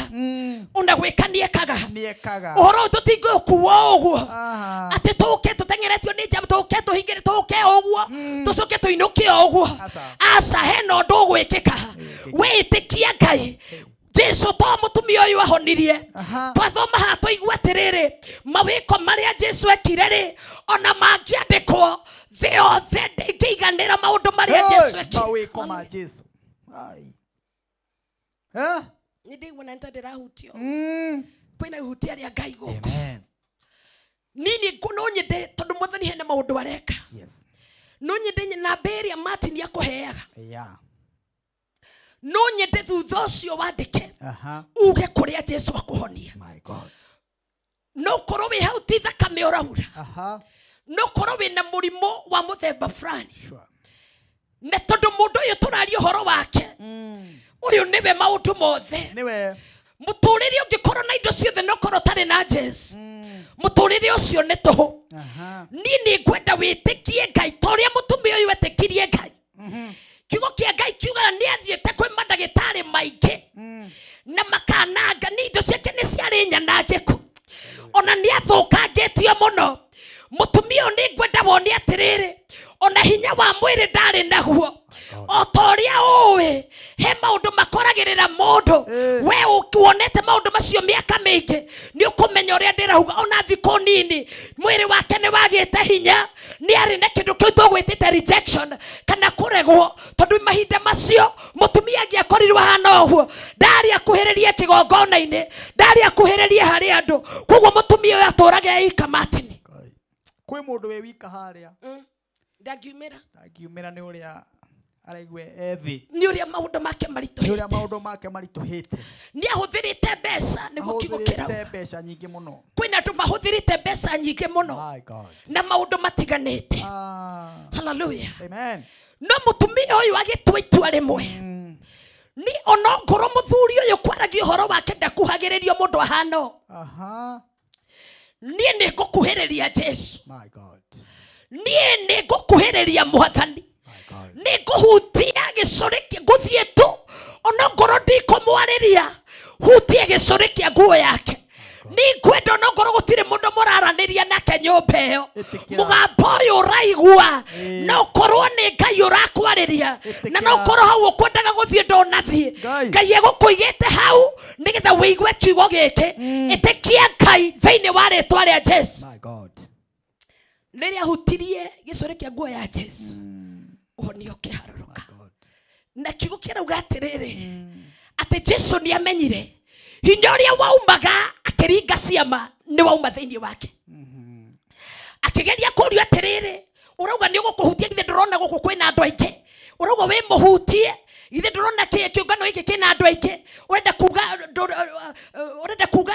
ona gwĩka nĩ ekaga. Nĩ ekaga. Ũhoro ũyũ tũtingĩũkua o ũguo, Aha. atĩ tũke tũteng'eretio nĩ njamba, tũke tũhingĩre, tũke ũguo tũcoke tũinũke o ũguo. Aca. Aca, hena ũndũ ũgwĩkĩka wĩtĩkia Ngai. Jesu to mũtumia ũyũ ahonirie. Aha. Twathoma haha twaigua atĩrĩrĩ, mawĩko marĩa Jesu ekire rĩ, ona mangĩandĩkwo Thĩ yothe ndĩngĩiganĩra maũndũ marĩa Jesu ekire. Mawĩko ma Jesu. Ai. Eh? Nĩ ndĩigua na nĩta ndĩrahutio. Kwĩna ihutia rĩa Ngai gũkũ. Amen. Nini no nyende tondũ Mwathani hena maũndũ areka. Yes. No nyende namba ĩrĩa Martin akũheaga. Yeah. No nyende thutha ũcio wandĩke Aha. uge kũrĩa Jesu akũhonia. My God. No ũkorwo wĩ hau ti thakame ũraura. Aha. No ũkorwo wĩna mũrimũ wa mũthemba fulani. Sure. Na tondũ mũndũ ũyũ tũraria ũhoro wake, ũyũ nĩwe maũndũ mothe. Niwe. Mũtũrĩre ũngĩkorwo na indo ciothe na ũkorwo ũtarĩ na Jesu, mũtũrĩre ũcio nĩ tũhũ. Aha. Niĩ nĩ ngwenda wĩtĩkie Ngai ta ũrĩa mũtumia ũyũ etĩkirie Ngai. Kiugo kĩa Ngai kiugaga nĩ athiĩte kwĩ mandagĩtarĩ maingĩ na makananga, nĩ indo ciake nĩ ciarĩ nyanangĩku, ona nĩ athũkangĩtio mũno. Mũtumia ũyũ nĩ ngwenda wone atĩrĩrĩ, ona hinya wa mwĩrĩ ndarĩ naguo. O ta ũrĩa ũĩ he maũndũ makoragĩrĩra mũndũ, we wonete maũndũ macio mĩaka mĩingĩ nĩ ũkũmenya ũrĩa ndĩrauga. Ona thikũ nini mwĩrĩ wake nĩ wagĩte hinya, nĩ arĩ na kĩndũ kĩu tũgwĩtĩte rejection kana kũregwo, tondũ mahinda macio mũtumia angĩakorirwo ahana ũguo ndarĩ akuhĩrĩrie kĩgongona-inĩ, ndarĩ akuhĩrĩrie harĩ andũ. Koguo mũtumia ũyũ atũraga eika Martin. Kwĩ mũndũ wĩ wika harĩa Ndangiumĩra. Ndangiumĩra nĩ ũrĩa araigua e thĩ. Nĩ ũrĩa maũndũ make Nĩ ũrĩa maritũhĩte. maũndũ make maritũhĩte. Nĩ ahũthĩrĩte mbeca nĩguo kiugo Ahũthĩrĩte kĩrauga. mbeca nyingĩ mũno. Kwĩna andũ mahũthĩrĩte mbeca nyingĩ mũno My God. na maũndũ matiganĩte. Ah. Hallelujah. Amen. No mũtumia ũyũ agĩtua itua rĩmwe, ni onongorwo mũthuri ũyũ kwaragia ũhoro wake ndakuhagĩrĩrio mũndũ ahana ũũ. Aha. Niĩ nĩ ngũkuhĩrĩria Jesu. My God. Niĩ nĩ ngũkuhĩrĩria Mwathani. My God. Nĩ ngũhutia gĩcũrĩ kĩa ngũthiĩ tu onongorwo ndikũmwarĩria, hutie gĩcũrĩ kĩa nguo yake. Nĩ ngwenda onongorwo gũtirĩ mũndũ mũraranĩria nake nyũmba ĩyo, Ĩtĩkĩra. mũgambo ũyũ ũraigua Ĩĩ. no ũkorwo nĩ Ngai ũrakwarĩria, na Ĩtĩkĩra. no ũkorwo hau ũkwendaga gũthiĩ ndũnathiĩ. Ngai. Ngai egũkũigĩte hau nĩgetha wĩigue kiugo gĩkĩ. Ĩtĩkia Ngai thĩinĩ wa rĩtwa rĩa Jesu. My God. Rĩrĩa ahutirie gĩcũrĩ kĩa nguo ya Jesu, ũhonio ũkĩharũrũka. God. Na kiugo kĩrauga atĩrĩrĩ, atĩ Jesu nĩ amenyire hinya ũrĩa waumaga akĩringa ciama nĩ wauma thĩinĩ wake. Akĩgeria kũũrio atĩrĩrĩ, ũrauga nĩ ũgũkũhutia, githĩ ndũrona gũkũ kwĩna andũ aingĩ? Ũrauga wĩ mũhutie, githĩ ndũrona kĩũngano gĩkĩ kĩna andũ aingĩ? Ũrenda kuga ũrenda kuga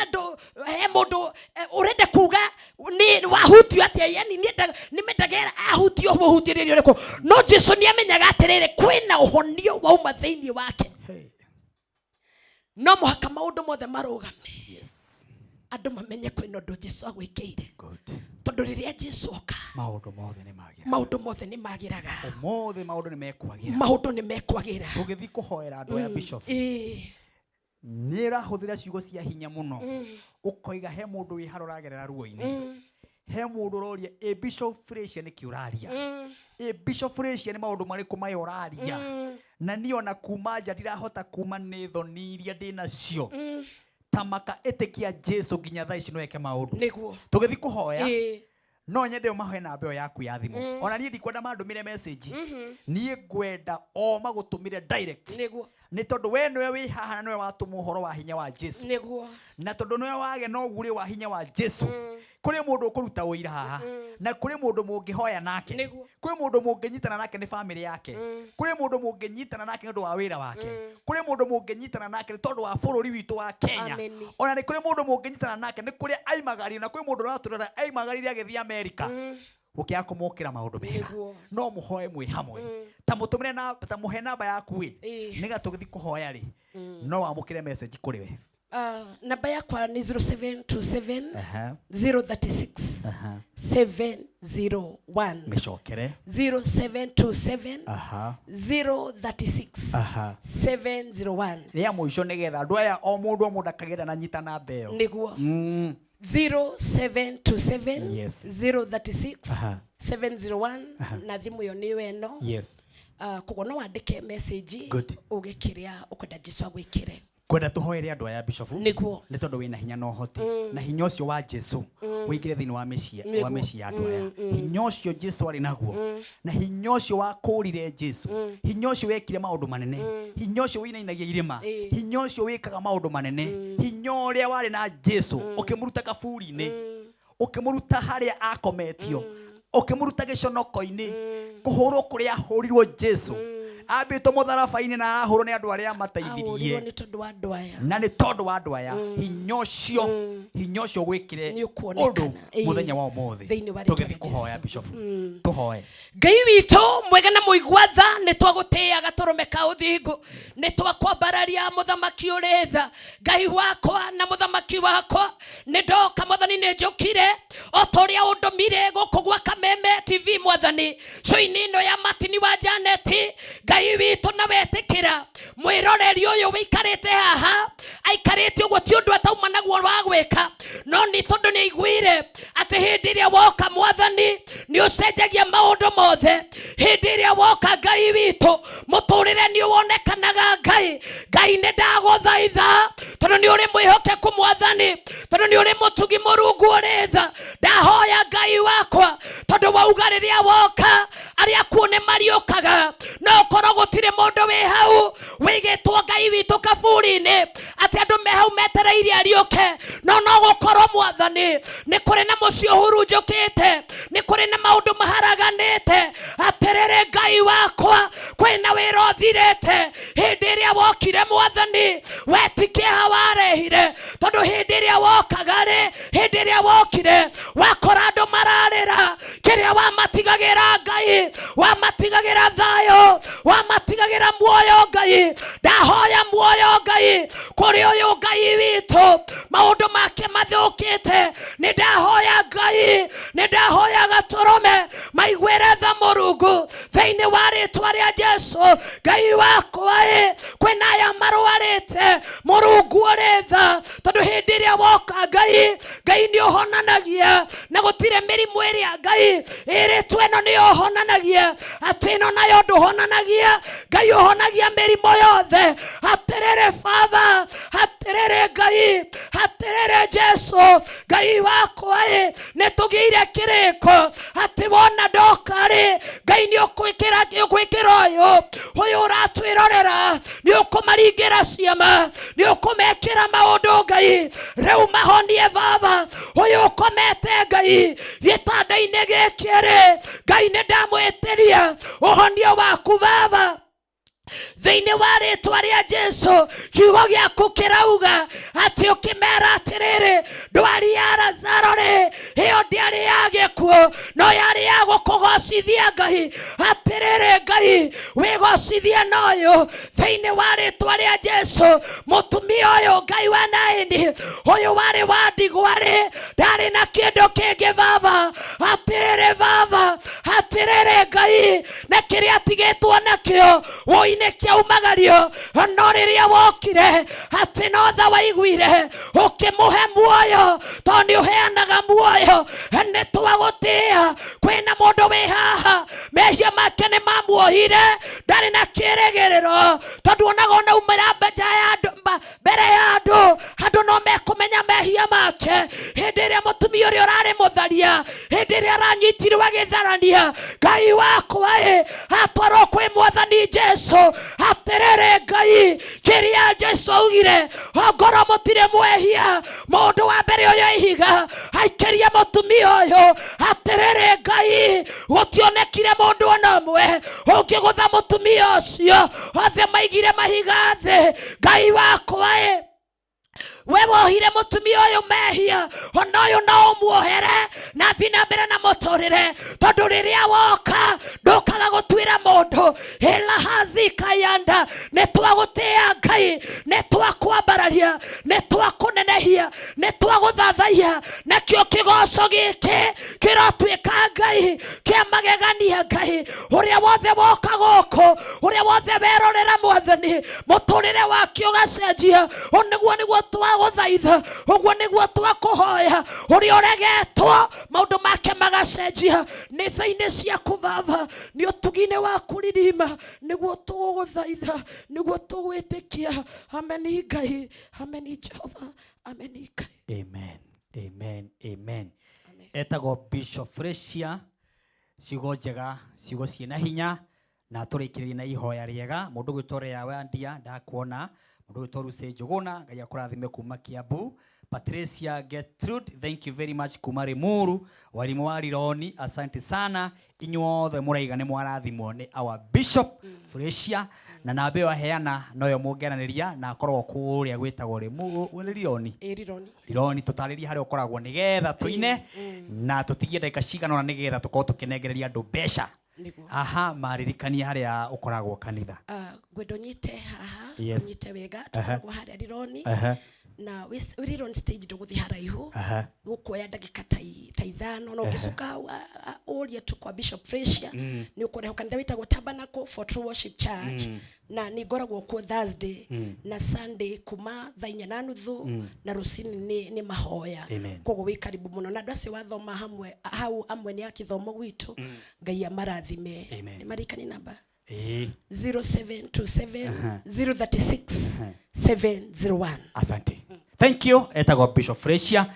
he mũndũ, ũrenda kuga nĩ wahutio atĩa? Yani nĩ mendaga ahutio mũhutĩrĩrio ũrĩkũ? No Jesu nĩ amenyaga atĩrĩrĩ, kwĩna ũhonio wauma thĩinĩ wake. Hey. No mũhaka maũndũ mothe marũgame. Yes. Andũ mamenye kwĩna ũndũ Jesu agwĩkĩire. Good. Tondũ rĩrĩa Jesu oka, Maũndũ mothe nĩ magĩra. Maũndũ mothe nĩ magĩraga. Ũmũthĩ maũndũ nĩ mekwagĩra. Maũndũ nĩ mekwagĩra. Tũgĩthiĩ kũhoera andũ aya, Bishop. Ĩĩ. Nĩ ũrahũthĩra ciugo cia hinya mũno. Ũkoiga he mũndũ wĩ haro ũragerera ruo-inĩ. He mũndũ ũroria, ĩ Bishop Frasier nĩkĩ ũraria? Ĩ Bishop Frasier nĩ maũndũ marĩkũ maya ũraria? Na niĩ ona kuma nja ndirahota kuma nĩ thoni iria ndĩnacio. Tamaka ĩtĩkia Jesu nginya thaa ici no eke maũndũ. Nĩguo. Tũgĩthiĩ kũhoya, Ĩĩ. no nyende ũmahe namba ĩyo yaku ya thimũ. Ona niĩ ndikwenda mandũmĩre message. Niĩ ngwenda o magũtũmĩre direct. Nĩguo. Nĩ tondũ we nĩwe wĩ haha na nĩwe watũmwo ũhoro wa hinya wa Jesu. Nĩguo. Na tondũ nĩwe wage no ũgurĩ wa hinya wa Jesu, kũrĩ mũndũ ũkũruta ũira haha, na kũrĩ mũndũ mũngĩhoya nake. Nĩguo. Kũrĩ mũndũ mũngĩnyitana nake nĩ bamĩrĩ yake. Kũrĩ mũndũ mũngĩnyitana nake nĩ ũndũ wa wĩra wake. Kũrĩ mũndũ mũngĩnyitana nake nĩ tondũ wa bũrũri witũ wa Kenya. Ameni. Ona nĩ kũrĩ mũndũ mũngĩnyitana nake nĩ kũrĩa aimagarire, na kwĩ mũndũ ũratũrora aimagarire agĩthiĩ Amerika gũkĩaga kũmũkĩra maũndũ mega. Nĩguo. No mũhoe mwĩ hamwe, ta mũtũmĩre na ta mũhe namba yaku ĩ, Ĩĩ. nĩgetha tũgĩthiĩ kũhoya rĩ, no wamũkĩre message kũrĩ we. Namba yakwa nĩ 0727 Aha. 036 Aha. 701. Mĩcokere. 0727 Aha. 036 Aha. 701. Rĩa mũico nĩgetha andũ aya o mũndũ o mũndũ akagĩra na nyita namba ĩyo. Nĩguo. 0727 Yes. 036 Aha. 701, na thimũ ĩyo nĩyo ĩno. Yes. Koguo no wandĩke message Good. uge kĩrĩa ũkwenda Jesu agwĩkĩre. Ngwenda tũhoere andũ aya, Bishop. Nĩguo. Nĩ tondũ wĩna hinya na ũhoti, na hinya ũcio wa Jesu wĩingĩre thĩinĩ wa mĩciĩ wa Nĩguo. mĩciĩ ya andũ aya. Hinya ũcio Jesu arĩ naguo, na hinya ũcio wakũrire Jesu, hinya ũcio wekire maũndũ manene, hinya ũcio wĩinainagia irĩma, hinya ũcio wĩkaga maũndũ manene, hinya ũrĩa warĩ na Jesu ũkĩmũruta kaburi-inĩ, ũkĩmũruta harĩa akometio, ũkĩmũruta gĩconoko-inĩ, kũhũrwo kũrĩa ahũrirwo. Jesu ambĩtwo mũtharaba-inĩ na ahũrwo nĩ andũ arĩa Ahũrirwo mateithirie nĩ tondũ wa andũ aya. Na nĩ tondũ wa andũ aya, hinya ũcio, hinya ũcio gwĩkĩre Nĩ ũkuonekana. ũndũ mũthenya wa ũmũthĩ. Thĩinĩ wa rĩĩtwa Tũgĩthiĩ rĩa kũhoya, Jesu. Bishop, tũhoe. Ngai witũ mwega na mũigua tha, nĩ twagũtĩaga tũrũme ka ũthingu, nĩ twakwambararia mũthamaki ũrĩ tha. Ngai wakwa na mũthamaki wakwa, nĩ ndoka mwathani, nĩ njũkire o ta ũrĩa ũndũmire gũkũ gwa Kameme TV mwathani, cũinĩ ĩno ya Matini wa Janeti. Ngai witũ, na wetĩkĩra mwĩroreri ũyũ wĩikarĩte haha, aikarĩte ũguo ti ũndũ atauma naguo wa gwĩka, no nĩ tondũ nĩ aiguire atĩ hĩndĩ ĩrĩa woka mwathani nĩ ũcenjagia maũndũ mothe. Hĩndĩ ĩrĩa woka Ngai witũ, mũtũrĩre nĩ wonekanaga. Ngai, Ngai, nĩ ndagũthaitha tondũ nĩ ũrĩ mwĩhokeku mwathani, tondũ nĩ ũrĩ mũtugi, mũrungu ũrĩ tha. Ndahoya Ngai wakwa, tondũ wauga rĩrĩa woka arĩa akuũ nĩ mariũkaga, no ũkorwo gũtirĩ mũndũ wĩ hau wĩigĩtwo Ngai witũ kaburi-inĩ, atĩ andũ me hau metereire ariũke, no no gũkorwo mwathani nĩ kũrĩ na mũciĩ ũhurunjũkĩte, nĩ kũrĩ na maũndũ maharaganĩte. Atĩrĩrĩ Ngai wakwa, kwĩna wĩra ũthirĩte. Hĩndĩ ĩrĩa wokire mwathani, we ti kĩeha warehire, tondũ hĩndĩ ĩrĩa wokaga rĩ, hĩndĩ ĩrĩa wokire wakora andũ mararĩra, kĩrĩa wamatigagĩra Ngai, wamatigagĩra thayũ, wamatigagĩra muoyo. Ngai, ndahoya muoyo Ngai kũrĩ ũyũ Ngai witũ maũndũ make mathũkĩte. Nĩ ndahoya Ngai, nĩ ndahoya gatũrũme maiguĩre tha mũrungu, thĩinĩ wa rĩtwa rĩa Jesu. Ngai wakwa ĩ, kwĩna aya marwarĩte, mũrungu ũrĩ tha, tondũ hĩndĩ ĩrĩa woka Ngai, Ngai nĩ ũhonanagia, na gũtirĩ mĩrimũ ĩrĩa Ngai ĩrĩtwo ĩno nĩ ũhonanagia, atĩ ĩno nayo ndũhonanagia. Ngai, ũhonagia mĩrimũ yothe. Atĩrĩrĩ Baba, atĩrĩrĩ Ngai, atĩrĩrĩ Jesu, Ngai wakwa ĩ, nĩ tũgĩire kĩrĩko atĩ wona ndoka rĩ, Ngai nĩ ũkwĩkĩra ũgwĩkĩra ũyũ ũyũ ũratwĩrorera, nĩ ũkũmaringĩra ciama, nĩ ũkũmekĩra maũndũ. Ngai, rĩu mahonie Baba. Ũyũ ũkomete Ngai gĩtanda-inĩ gĩkĩ rĩ, Ngai, nĩ ndamwĩtĩria ũhonio waku Baba, thĩinĩ wa rĩtwa rĩa Jesu. Kiugo gĩaku kĩrauga atĩ ũkĩmera atĩrĩrĩ, ndwari ya Lazaro rĩ, ĩyo ndĩarĩ ya gĩkuũ, no yarĩ ya gũkũgocithia Ngai. Atĩrĩrĩ Ngai, wĩgocithie na ũyũ thĩinĩ wa rĩtwa rĩa Jesu. Mũtumia ũyũ Ngai wa Naini, ũyũ warĩ wa ndigwa rĩ, ndarĩ na kĩndũ kĩngĩ Baba. Atĩrĩrĩ Baba, atĩrĩrĩ Ngai, na kĩrĩa atigĩtwo nakĩo wũi-inĩ kĩaumagario, no rĩrĩa wokire atĩ no tha waiguire, ũkĩmũhe muoyo, tondũ nĩ ũheanaga muoyo. Nĩ twagũtĩĩa. Kwĩna mũndũ wĩ haha mehia make nĩ mamuohire, ndarĩ na kĩrĩgĩrĩro, tondũ onaga ona umĩra nja ya andũ, mbere ya andũ, andũ no mekũmenya mehia make. Hĩndĩ ĩrĩa mũtumia ũrĩa ũrarĩ mũtharia, hĩndĩ ĩrĩa aranyitirwo agĩtharania, Ngai wakwa ĩ, atwarwo kwĩ mwathani Jesu. Atĩrĩrĩ Ngai, kĩrĩa Jesu augire, ongorwo mũtirĩ mwehia, mũndũ wa mbere ũyũ ihiga aikĩrie mũtumia ũyũ. Atĩrĩrĩ Ngai, gũtionekire mũndũ ona ũmwe ũngĩgũtha mũtumia ũcio, othe maigire mahiga thĩ. Ngai wakwa ĩ, we wohire mũtumia ũyũ mehia, ona ũyũ no ũmuohere na thiĩ na mbere na mũtũrĩre, tondũ rĩrĩa woka ndũkaga gũtuĩra mũndũ. Ĩlahazikayanda, nĩ twagũtĩĩa Ngai, nĩ twakwambararia, nĩ twakũnenehia, nĩ twagũthathaiya. Nakĩo kĩgoco gĩkĩ kĩrotuĩka Ngai kĩa magegania. Ngai, ũrĩa wothe woka gũkũ, ũrĩa wothe werorera mwathani, mũtũrĩre wake ũgacenjia. Ũũ nĩguo nĩguo twagũthaitha, ũguo nĩguo twakũhoya. Ũrĩa ũregetwo maũndũ make magacenjia, nĩ tha-inĩ ciaku Baba, nĩ ũtugi-inĩ waku ririma, nĩguo tũgũgũthaitha, nĩguo tũgwĩtĩkia. Haleluya, ameni Ngai, ameni Jehova, ameni Ngai. Amen, amen, amen. Amen. Etagwo Bishop Fresia, ciugo njega, ciugo ciĩna hinya, na tũrĩkĩrĩrie na ihoya rĩega. Mũndũ gwĩtwo Rea Wandia, ndakuona. Mũndũ gwĩtwo Lucy Njũgũna, Ngai akũrathime kuma Kiambu. Patricia Gertrude, thank you very much kuma Limuru. Warimũ wa Rironi, asante sana. Inyuothe mũraiga nĩ mwarathimwo nĩ our Bishop Fresia, na namba ĩyo aheana noyo mũngĩaranĩria, na akoragwo kũrĩa gwĩtagwo Limuru, Rironi. Ĩ Rironi. Rironi, tũtarĩrie harĩa ũkoragwo nĩgetha tũine na tũtigie ndagĩka cigana ũna nĩgetha tũkorwo tũkĩnengereria andũ mbeca. Nĩguo. Aha, maririkanie harĩa ũkoragwo kanitha. Ngwenda ũnyite haha. Yes. Ũnyite wega, tũkoragwo harĩa Rironi. Na wĩ Rironi stage, ndũgũthiĩ haraihu. Gũkuoya ndagĩka ta 5, na ũngĩcoka ũrie tu kwa Bishop Fresia, nĩ ũkũrehwo kanitha wĩtagwo Tabernacle for True Worship Church, na nĩ ngoragwo kuo Thursday na Sunday kuma thaa 4:30, na rũcinĩ nĩ mahoya. Amen. Koguo wĩ karibu mũno, na andũ acio wathoma hamwe hau, amwe nĩ a kĩthomo gwitũ, Ngai amarathime. Amen. Nĩ marikani namba? Ĩĩ. 0727 036 701. Asante, thank you. Etagwo Bishop Fresia.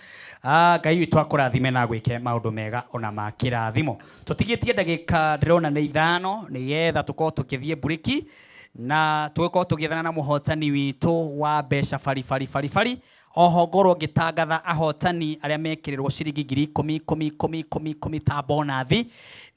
Ah, Ngai witũ akũrathime na gwĩke maũndũ mega ona ma kĩrathimo. Tũtigĩtie ndagĩka ndĩrona nĩ 5 nĩgetha tũkorwo tũkĩthiĩ mburiki na tũgĩkorwo tũgĩethana na mũhotani witũ wa mbeca bari bari bari bari. Oho ngorwo ngĩtangatha ahotani arĩa mekĩrĩrwo ciringi ngiri ikũmi ikũmi ikũmi ikũmi ikũmi ta bonathi,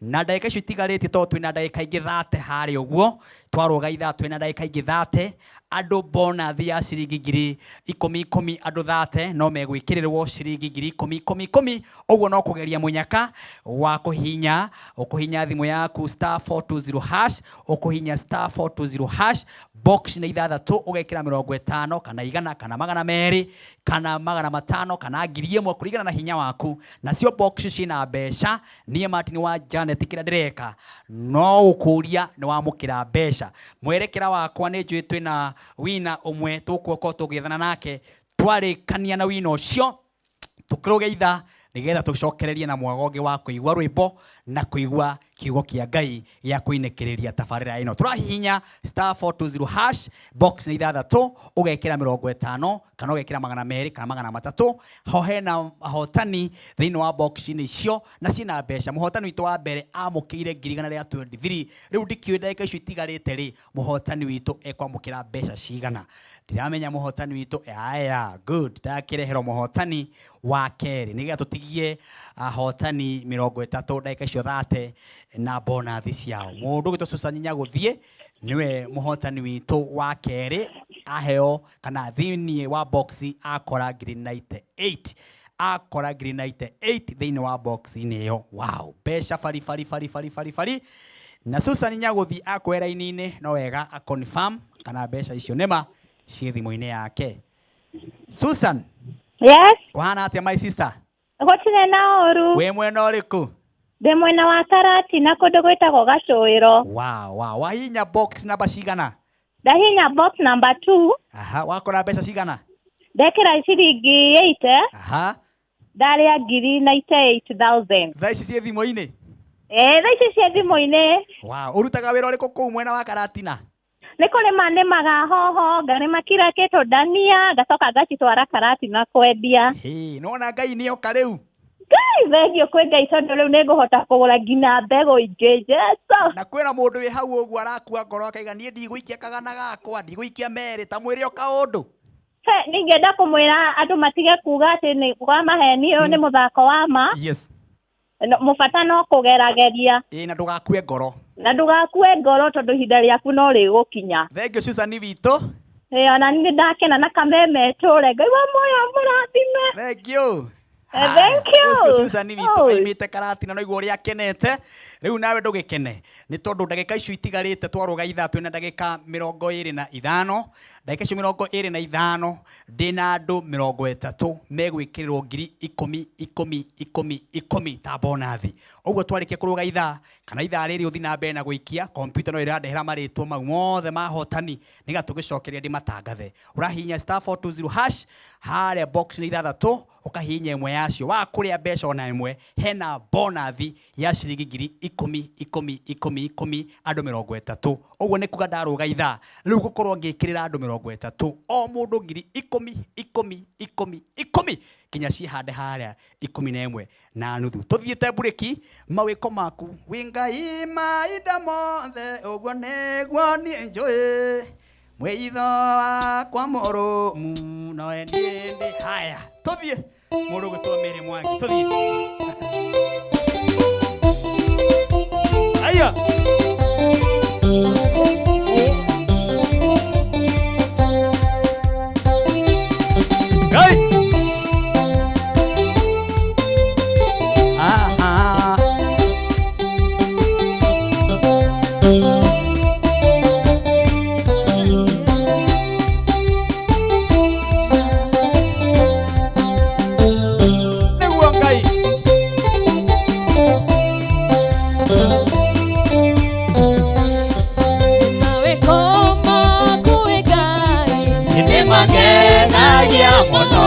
na ndagĩka icio itigarĩtie, tondũ twĩna ndagĩka ingĩ 30 harĩa ũguo twarũga ithaa, twĩna ndagĩka ingĩ 30. Andũ bonathi ya ciringi ngiri ikũmi ikũmi, andũ 30 no megwĩkĩrĩrwo ciringi ngiri ikũmi ikũmi ikũmi. Ũguo no kũgeria mũnyaka wa kũhinya, ũkũhinya thimũ yaku *420#, ũkũhinya *420#, box nĩ ithathatũ, ũgekĩra 50 kana 100 kana 200 kana 500 kana 1000 kũringana na hinya waku. Nacio box ciĩna mbeca. Niĩ Martin wa Janet, kĩrĩa ndĩreka no ũkũria nĩ wamũkĩra mbeca. Mwerekera wakwa nĩ njũĩ twĩna wina ũmwe tũgũkorwo tũgĩethana nake, twarĩkania na wina ũcio tũkĩrũge ithaa nĩgetha tũcokererie na mwago ũngĩ wa kũigua rwĩmbo na kũigua kiugo kĩa Ngai gĩa kũinĩkĩrĩria tabarĩra ĩno. Tũrahihinya *420#, box nĩ ithathatũ, ũgekĩra 50 kana ũgekĩra 200 kana 300. Ho hena ahotani thĩinĩ wa box-inĩ icio na ciĩna mbeca. Mũhotani witũ wa mbere amũkĩire ngiri igana rĩa 23. Rĩu ndikĩũĩ ndagĩka icio itigarĩte rĩ, mũhotani witũ ekwamũkĩra mbeca cigana. Ndiramenya mũhotani witũ. Aya, good, ndakĩreherwo mũhotani wa kerĩ nĩgetha tũtigie ahotani 30 ndagĩka icio 30 na bonathi ciao. Mũndũ ũgwĩtwo Susan Nyagũthiĩ nĩwe mũhotani witũ wa kerĩ, aheo kana thĩinĩ wa box akora ngiri 98, akora ngiri 98 thĩinĩ wa box-inĩ ĩyo. Wow, mbeca bari bari bari bari bari bari. Na Susan Nyagũthiĩ akwĩ raini-inĩ, no wega a confirm kana mbeca icio nĩma ciĩ thimũ-inĩ yake. Susan? Yes. Kũhana atĩa, my sister? Gũtirĩ na ũru. Wĩ mwena ũrĩkũ? Ndĩ mwena wa Karatina, kũndũ gwĩtagwo Gacũĩro. Wow, wahinya box namba cigana? Ndahinya box number 2. Aha, wakora mbeca cigana? Ndekĩra ciringi 80. Ndarĩa ngiri 98,000. Thaa ici ciĩ thimũ-inĩ? Ĩĩ, thaa ici ciĩ thimũ-inĩ. Wow, ũrutaga wĩra ũrĩkũ kũu mwena wa Karatina? Nĩ kũrĩma nĩmaga hoho, ngarĩma kila kĩndũ, ndania, ngacoka ngacitwara Karatina kwendia. Hĩ, nĩwona Ngai nĩoka rĩu? Ngai, thengiũ kwĩ Ngai, tondũ rĩu nĩngũhota kũgũra nginya mbegũ ingĩ. Jesũ. Na kwĩna mũndũ wĩ hau ũguo arakua ngoro akaiga, niĩ ndigũikia kagana gakwa, ndigũikia merĩ, ta mwĩre o kaũndũ. He, ningĩenda kũmwĩra andũ matige kuga atĩ nĩ wa maheni, ũyũ nĩ mũthako wa ma. No, mũbata no kũgerageria. Ĩĩ, na ndũgakue ngoro. Na ndũgakue ngoro, tondũ ihinda rĩaku no rĩgũkinya. Thengiũ Susan witũ. Ĩĩ, ona niĩ ndakena na kameme tũre. Ngai wa muoyo amũrathime. Thengiũ. Thank you. Ũcio Susan witũ Oi. aimĩte Karatina, no igua ũrĩa akenete. Rĩu nawe ndũgĩkene nĩ tondũ ndagĩka icio itigarĩte twarũga ithaa, twĩna ndagĩka 25. Ndagĩka icio 25 ndĩna andũ 30 megwĩkĩrĩrwo ngiri ikũmi ikũmi ikũmi ikũmi ta bonathi. Ũguo twarĩkia kũrũga ithaa kana ithaa rĩrĩ ũthiĩ na mbere na gũikia kompiuta no ĩrandehera marĩtwa mau mothe ma ahotani nĩgetha tũgĩcokeria ndĩmatangathe. Ũrahihinya *420# harĩa box nĩ ithathatũ, ũkahihinya ĩmwe yacio, waga kũrĩa mbeca ona ĩmwe, hena bonathi ya ciringi ngiri. ikũmi ikũmi ikũmi ikũmi andũ 30 ũguo nĩ kuga ndarũga ithaa rĩu gũkorwo ngĩkĩrĩra andũ 30 o mũndũ ngiri ikũmi ikũmi ikũmi ikũmi kinya ciĩhande harĩa 11:30 tũthiĩte mburĩki mawĩko maku wĩ Ngai mahinda mothe ũguo nĩguo niĩ njũĩ mwĩitho wakwa mũrũmu nowe niĩ ndĩ haya tũthiĩ mũndũ ũgwĩtwo Mary Mwangi tũthiĩ aya. Ngai. Aha. Nĩguo Ngai. Mawĩko maku wĩ Ngai nĩmangenagia mũno,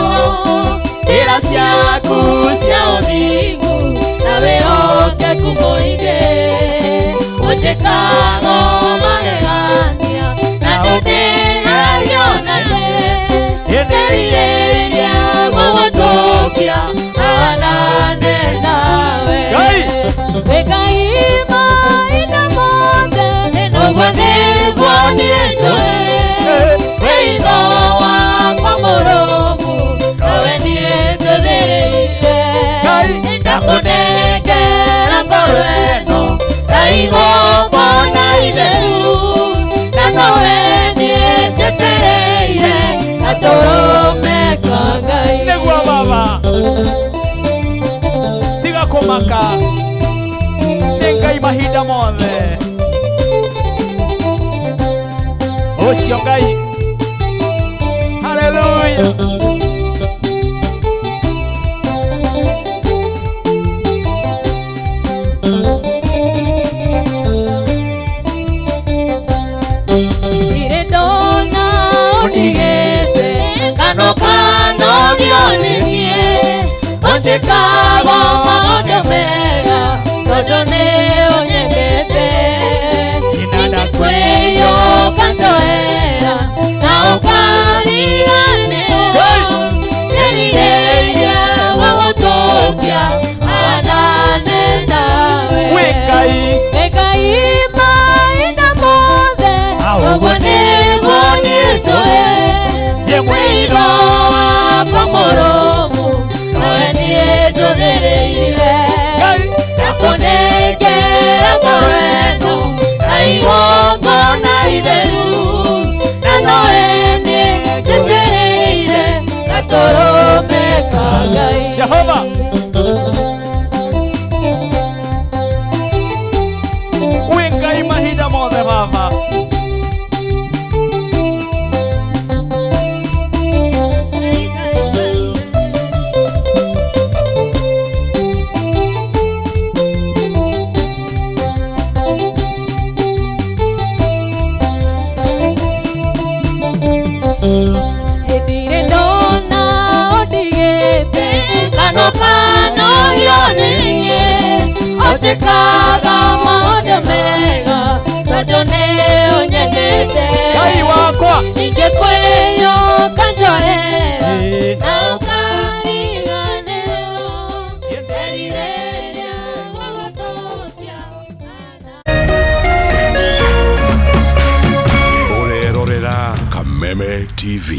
njĩra ciaku cia ũthingu na wĩhokeku mũingĩ ũnjĩkaga magegania na ndũndĩhagio na niĩ ndĩrirĩria gũgũtũkia hanane nawe. Ngai. Wĩ Ngai mahinda mothe ũguo nĩguo niĩ njũĩ wĩitho wakwa mũrũmu nowe niĩ njũthĩrĩirie. Ngai. Ndakũnengera ngoro ĩno ta igongona itheru na nowe niĩ njetereire gatũrũme ka Ngai. Nĩguo baba tiga kũmaka nĩ Ngai mahinda mothe ũcio Ngai haleluya. Ndirĩ ndona ũndigĩte kana ũkanogio nĩ niĩ ũnjĩkaga maũndũ mega tondũ nĩ ũnyendete ingĩkwĩyũka njohera na ũkariganĩrwo ndĩrirĩirie gũgũtũkia hanane nawe. Wĩ Ngai. Wĩ Ngai mahinda mothe ũguo nĩguo niĩ njũĩ Niĩ wĩitho wakwa mũrũmu nowe niĩ njũthĩrĩirie. Ngai. Ndakũnengera ngoro ĩno ta igongona itheru na nowe niĩ njetereire gatũrũme ka Ngai. Jehova. Wĩ Ngai mahinda mothe baba. Ndirĩ ndona ũndigĩte kana ũkanogio nĩ niĩ ũnjĩkaga maũndũ mega tondũ nĩ ũnyendete. Ngai wakwa. Ingĩkwĩyũka njohera na ũkariganĩrwo ndĩrirĩria gũgũtũkia. Ũrerorera Kameme TV.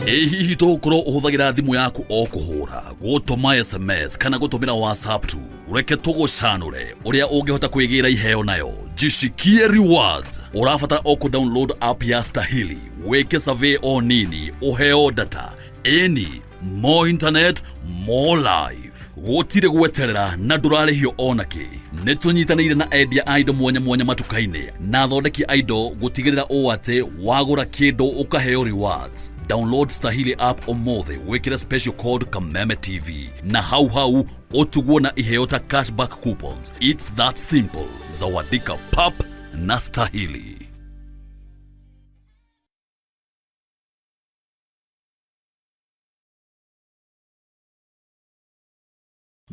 Ĩ hihi tũgũkorwo ũhũthagĩra thimũ yaku o kũhũra gũtũma SMS kana gũtũmĩra WhatsApp tu reke tũgũcanũre ũrĩa ũngĩhota kwĩgĩra iheo nayo jishikie rewards ũrabatara o kũ download app ya Stahili wĩke survey o nini ũheo data ĩni more internet more life gũtirĩ gweterera na ndũrarĩhio ona kĩ nĩ tũnyitanĩire na endia a indo mwanya mwanya matuka-inĩ na athondeki a indo gũtigĩrĩra ũũ atĩ wagũra kĩndũ ũkaheo rewards. Download Stahili app ũmũthĩ wĩkĩre special code Kameme TV na hau hau ũtugwo na iheo ta cashback coupons. It's that simple. Zawadika pap na Stahili.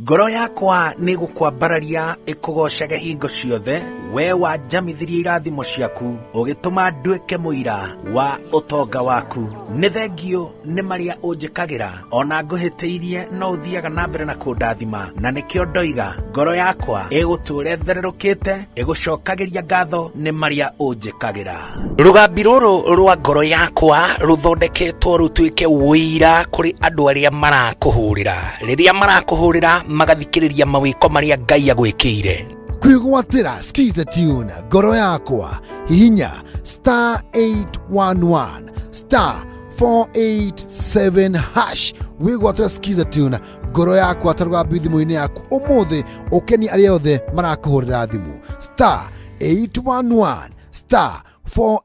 Ngoro yakwa nĩ gũkwambararia ĩkũgocage hingo ciothe, we wanjamithirie irathimo ciaku, ũgĩtũma nduĩke mũira wa ũtonga waku. Nĩ thengio nĩ marĩa ũnjĩkagĩra, ona ngũhĩtĩirie no ũthiaga na mbere na kũndathima, na nĩkĩo ndoiga ngoro yakwa ĩgũtũũra ĩthererũkĩte, ĩgũcokagĩria ngatho nĩ marĩa ũnjĩkagĩra. Rũgambi rũrũ rwa ngoro yakwa rũthondeketwo rũtuĩke ũira kũrĩ andũ arĩa marakũhũrĩra. Rĩrĩa marakũhũrĩra magathikĩrĩria mawĩko marĩa Ngai agwĩkĩire. Kwĩgwatĩra Skiza Tune ngoro yakwa, hihinya star 811 star 487 hash wĩgwatĩra Skiza Tune ngoro yakwa ta rũgambi thimũ-inĩ yaku ũmũthĩ, ũkenie arĩa othe marakũhũrĩra thimũ, star 811 star 487.